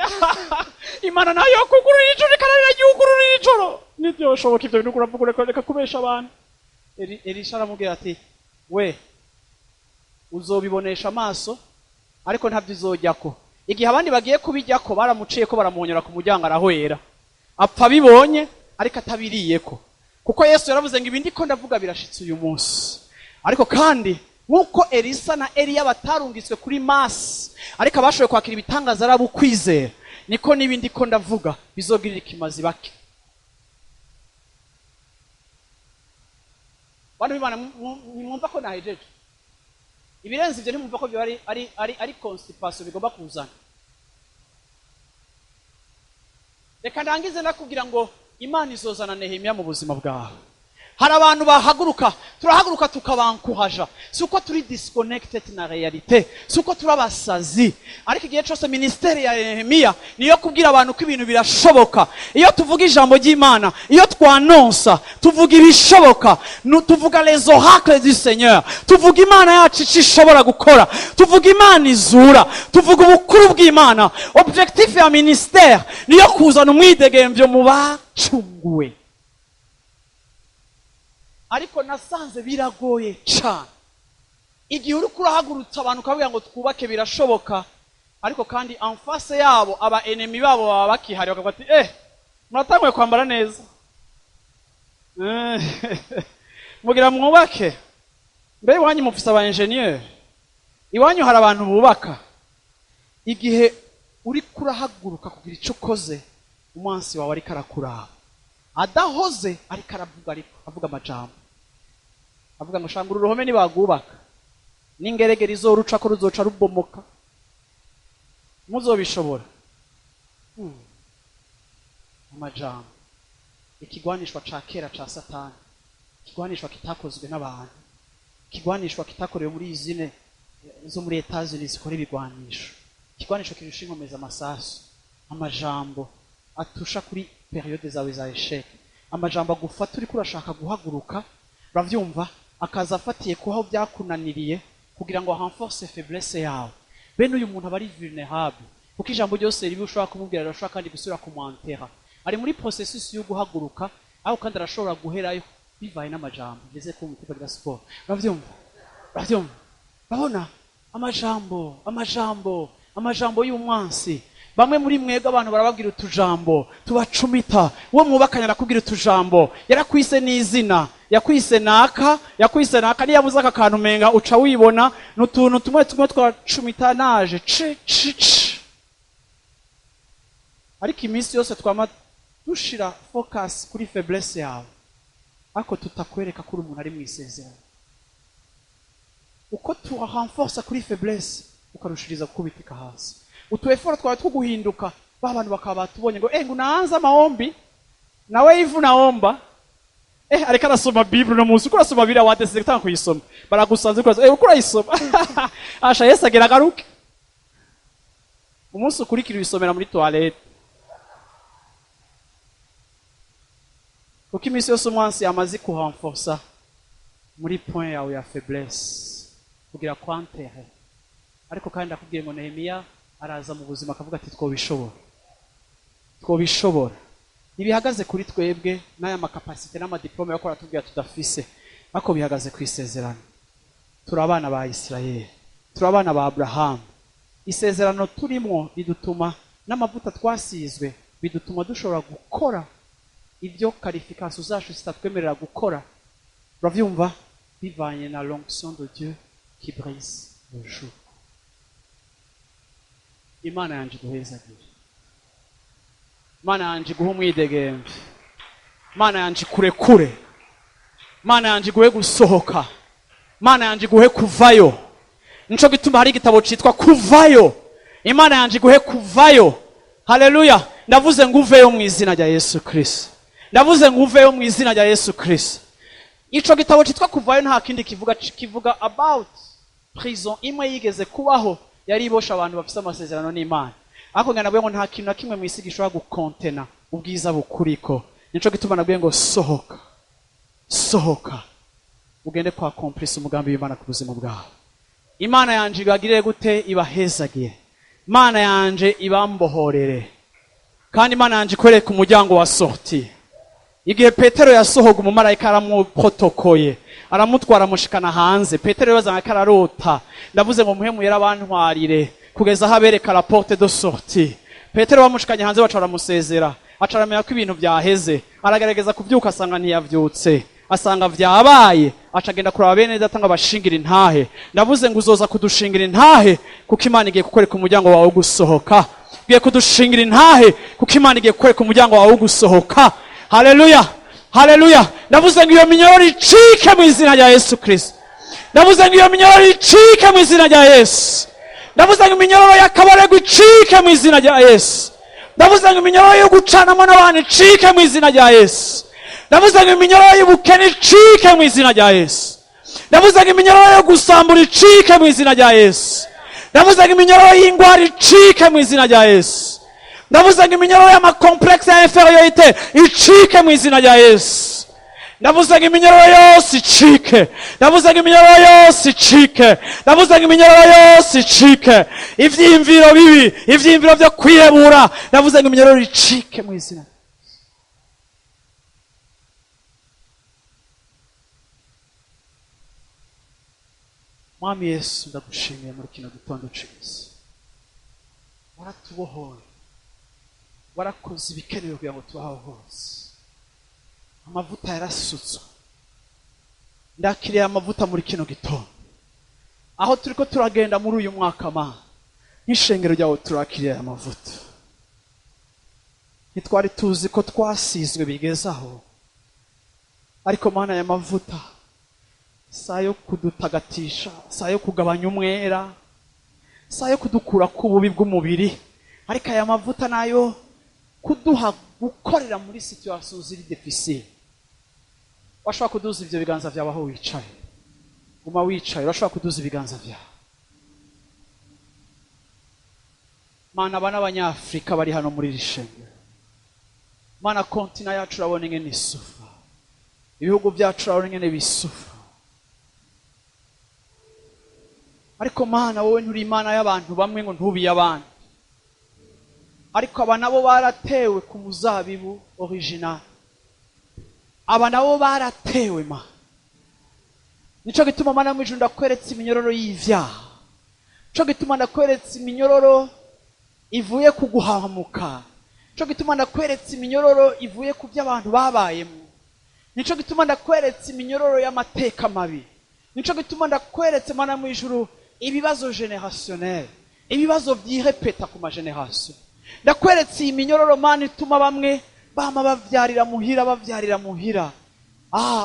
Speaker 2: "Imana nayo kugurura ijoro ikararira yugurura ijoro, ntibyoshoboka ibyo bintu uravuga, reka kubesha abantu." Elisha aramubwira ati: "We uzobibonesha amaso, ariko ntabyo uzojyako." Igihe abandi bagiye kubijyako, baramuciye ko baramuhonyora ku muryango, arahwera, apfa abibonye ariko atabiriyeko, kuko Yesu yaravuze ngo ibi ndiko ndavuga birashitse uyu munsi. Ariko kandi nk'uko Elisa na Eliya batarungitswe kuri masi, ariko abashoboye kwakira ibitangaza ari abo ukwizera, niko n'ibindi ko ndavuga bizogirira ikimazi bake. Bantu b'Imana, nimwumva ko nahejeje. Ibirenze ibyo ntimwumva ko byo ari constipation bigomba kuzana. Reka ndangize nakubwira ngo Imana izozana Nehemiya mu buzima bwawe. Hari abantu bahaguruka, turahaguruka tukabankuhaja, si uko turi disconnected na réalité, si uko turi abasazi, ariko igihe cyose ministère ya Nehemiya niyo kubwira abantu ko ibintu birashoboka. Iyo tuvuga ijambo ry'Imana, iyo twanonsa, tuvuga ibishoboka. Tuvuga les oracles du Seigneur, tuvuga Imana yacu icyo ishobora gukora, tuvuga Imana izura, tuvuga ubukuru bw'Imana. Objectif ya ministère niyo kuzana umwidegemvyo mu bacunguwe. Ariko nasanze biragoye cyane igihe uriko urahagurutsa abantu ukavuga ngo twubake, birashoboka, ariko kandi en face yabo aba enemy babo baba bakihari, bakavuga ati: "Muratanguye kwambara neza. Mugira mwubake? Mbe iwanyu mufise aba ingénieur? Iwanyu hari abantu bubaka?" Igihe uriko urahaguruka kugira icyo ukoze, umwansi wawe ariko arakuraba adahoze, ariko aravuga, ariko avuga amajambo, avuga ngo: "Shanga uru ruhome nibagubaka, n'ingeregere izoruca ko ruzoca rubomoka, muzobishobora?" Amajambo, ikigwanishwa ca kera ca Satani, ikigwanishwa kitakozwe n'abantu, ikigwanishwa kitakorewe muri usine zo muri Etats-Unis zikora ibigwanisho, ikigwanisho kirusha inkomeza amasasu, amajambo atusha kuri période zawe za échec, amajambo agufata uriko urashaka guhaguruka, uravyumva, akaza afatiye kuho byakunaniriye kugira ngo renforce faiblesse yawe. Bene uyu muntu aba ari vulnérable, kuko ijambo ryose ribi ushobora kumubwira rirashobora kandi gusubira kumwantera. Ari muri processus yo guhaguruka, aho kandi arashobora guherayo bivaye n'amajambo ngeze ku mutima rya siporo. Uravyumva, uravyumva, urabona amajambo, amajambo, amajambo y'umwansi. Bamwe muri mwebwe abantu barababwira utujambo tubacumita. Uwo mwubakanye arakubwira utujambo, yarakwise n'izina, yakwise naka, yakwise naka. Niyo yabuze aka kantu umenga uca wibona ni utuntu tumwe tumwe twacumita naje ci ci ci. Ariko iminsi yose twama dushira focus kuri faiblesse yawe, ariko tutakwereka ko uri umuntu ari mu isezerano. Uko turenforsa kuri faiblesse, ukarushiriza kukubitika hasi. Utu effort twawe two guhinduka, ba bantu bakaba batubonye ngo: "Eh, ngo unaanza maombi nawe hivi unaomba? Eh, ariko arasoma Bible no munsi." Uko urasoma Bibiliya, wadesize gutanga kuyisoma, baragusanze uko urasoma. Eh, uko urayisoma, asha Yesu agera agaruke. Umunsi ukurikira uyisomera muri toilette, kuko iminsi yose umwansi yamaze kurenforsa muri point yawe ya faiblesse kugira kwantere. Ariko kandi ndakubwiye ngo Nehemiya araza mu buzima akavuga ati: "Twobishobora, twobishobora." Ntibihagaze kuri twebwe n'aya ma capacités n'ama diplômes yo aratubwira tudafise, ariko bihagaze ku isezerano. Turi abana ba Isirayeli, turi abana ba Aburahamu. Isezerano turimo ridutuma n'amavuta twasizwe bidutuma dushobora gukora ibyo qualifications zacu zitatwemerera gukora. Uravyumva, bivanye na l'onction de Dieu qui brise le joug. Imana yanje iguhezagire, Imana yanje iguhe umwidegembe, Imana yanje ikurekure, Imana yanje iguhe gusohoka, Imana yanje iguhe kuvayo. Nico gituma hari igitabo citwa Kuvayo. Imana yanje iguhe kuvayo. Haleluya! Ndavuze ngo uveyo mu izina rya Yesu Kristo. Ndavuze ngo uveyo mu izina rya Yesu Kristo. Ico gitabo citwa Kuvayo nta kindi kivuga, kivuga about prison imwe yigeze kubaho yari ibosha abantu bafise amasezerano n'Imana. Ariko ngira nabwiye ngo nta kintu na kimwe mu isi gishobora gukontena ubwiza bukuriko. Nico gituma nabwiye ngo sohoka, sohoka ugende kwa accomplissa umugambi w'Imana ku buzima bwawe. Imana yanje ibagirire gute? Ibahezagire. Imana yanje ibambohorere, kandi Imana yanje ikwereke umuryango wa sortie. Igihe Petero yasohoga, umumarayika aramuprotokoye, aramutwara, amushikana hanze. Petero yibaza ko ararota. Ndavuze ngo muhe muyera abantwarire kugeza aho abereka la porte de sortie. Petero bamushikanye hanze, baca baramusezera, aca aramenya ko ibintu byaheze. Aragerageza kubyuka, asanga ntiyavyutse, asanga vyabaye, aca agenda kuraba bene data ngo abashingira intahe. Ndavuze ngo uzoza kudushingira intahe, kuko Imana igiye kukwereka umuryango wawe wo gusohoka. Ugiye kudushingira intahe, kuko Imana igiye kukwereka umuryango wawe wo gusohoka. Haleluya, haleluya! Ndavuze ngo iyo minyororo icike mu izina rya Yesu Kristo. Ndavuze ngo iyo minyororo icike mu izina rya Yesu. Ndavuze ngo iminyororo y'akabarego icike mu izina rya Yesu. Ndavuze ngo iminyororo yo gucanamo n'abantu icike mu izina rya Yesu. Ndavuze ngo iminyororo y'ubukene icike mu izina rya Yesu. Ndavuze ngo iminyororo yo gusambura icike mu izina rya Yesu. Ndavuze ngo iminyororo y'ingwara icike mu izina rya Yesu. Ndavuze ngo iminyororo y'ama complexes ya infériorité icike mu izina rya Yesu. Ndavuze ngo iminyororo yose icike. Ndavuze ngo iminyororo yose icike. Ndavuze ngo iminyororo yose icike. Ivyiyumviro bibi, ivyiyumviro vyo kwihebura, ndavuze ngo iminyororo icike mu izina. Mwami Yesu, ndagushimiye muri kino gitondo cyiza. Waratubohoye, warakoze ibikenewe kugira ngo tubaho hose. Amavuta yarasutswe. Ndakiriye amavuta muri kino gitondo. Aho turiko turagenda muri uyu mwaka, Mana, nk'ishengero ryawe turakiriye amavuta. Ntitwari tuzi ko twasizwe bigeze aho, ariko Mana, aya mavuta si ayo kudutagatisha, si ayo kugabanya umwera, si ayo kudukura ku bubi bw'umubiri, ariko aya mavuta nayo kuduha gukorera muri situation ziri difficile. Washobora kuduza ibyo biganza byawe aho wicaye, guma wicaye, urashobora kuduza ibiganza byawe. Mana, aba n'Abanyafurika bari hano muri iri shengero. Mana, continent yacu urabona ingene isufa, ibihugu byacu urabona ingene bisufa, ariko Mana, wowe nturi Imana y'abantu bamwe ngo ntubiye abandi. Ariko aba nabo baratewe ku muzabibu original, aba nabo baratewe. Mana, nico gituma, Mana, mu ijuru ndakweretse iminyororo y'ivyaha, nico gituma ndakweretse iminyororo ivuye ku guhahamuka, nico gituma ndakweretse iminyororo ivuye ku byo abantu babayemo, nico gituma ndakweretse iminyororo y'amateka mabi, nico gituma ndakweretse, Mana, mu ijuru, ibibazo générationnel, ibibazo vyirepeta ku ma génération. Ndakweretse iyi minyororo, Mana, ituma bamwe bama bavyarira muhira, bavyarira muhira,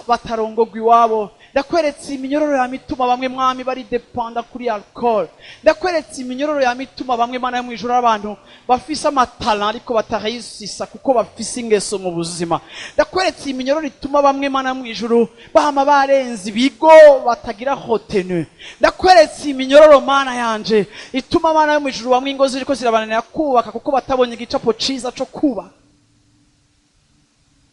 Speaker 2: batarongogwa iwabo. Ndakweretse iminyororo ya mituma bamwe, Mwami, bari dépendants kuri alcool. Ndakweretse iminyororo ya mituma bamwe, Mana yo mu ijuru, abantu bafise ama talents ariko batarayisisa kuko bafise ingeso mu buzima. Ndakweretse iminyororo ituma bamwe, Mana yo mu ijuru, bama barenze ibigo, batagira retenue. Ndakweretse iminyororo, Mana yanje, ituma, Mana yo mu ijuru, bamwe ingo ziriko zirabananira kubaka kuko batabonye igicapo ciza co kubaka.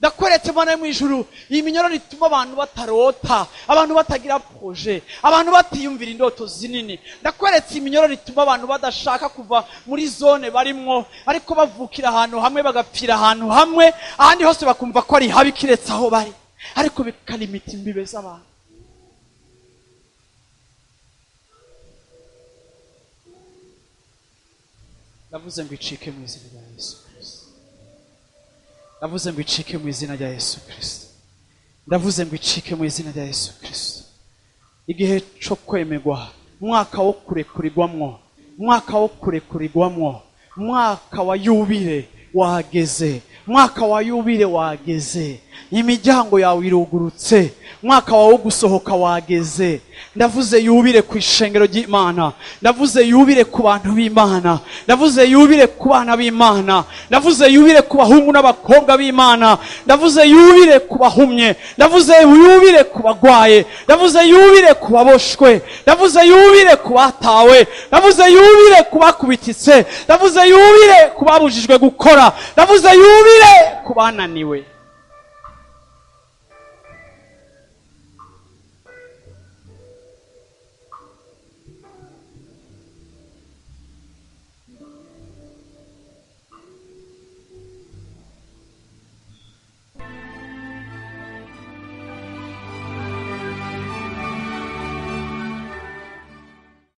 Speaker 2: Ndakweretse, Mana yo mu ijuru, iyi minyororo ituma abantu batarota, abantu batagira projet, abantu batiyumvira indoto zinini. Ndakweretse iminyororo ituma abantu badashaka kuva muri zone barimwo, ariko bavukira ahantu hamwe, bagapfira ahantu hamwe, ahandi hose bakumva ko ari habi kiretse aho bari, ariko bikalimita imbibe z'abantu. Ndavuze ngo icike mu izina rya Yesu Kristo. Ndavuze ngo icike mu izina rya Yesu Kristo. Ndavuze ngo icike mu izina rya Yesu Kristo. Igihe cyo kwemerwa, umwaka wo kurekurirwamwo, umwaka wo kurekurirwamwo, umwaka wa yubile wageze, umwaka wa yubile wageze. Imiryango yawe irugurutse, umwaka wawe wo gusohoka wageze. Ndavuze yubile ku ishengero ry'Imana, ndavuze yubile ku bantu b'Imana, ndavuze yubile ku bana b'Imana, ndavuze yubile ku bahungu n'abakobwa b'Imana, ndavuze yubile ku bahumye, ndavuze yubile ku bagwaye, ndavuze yubile ku baboshwe, ndavuze yubile ku batawe, ndavuze yubile ku bakubititse, ndavuze yubile ku babujijwe gukora, ndavuze yubile ku bananiwe.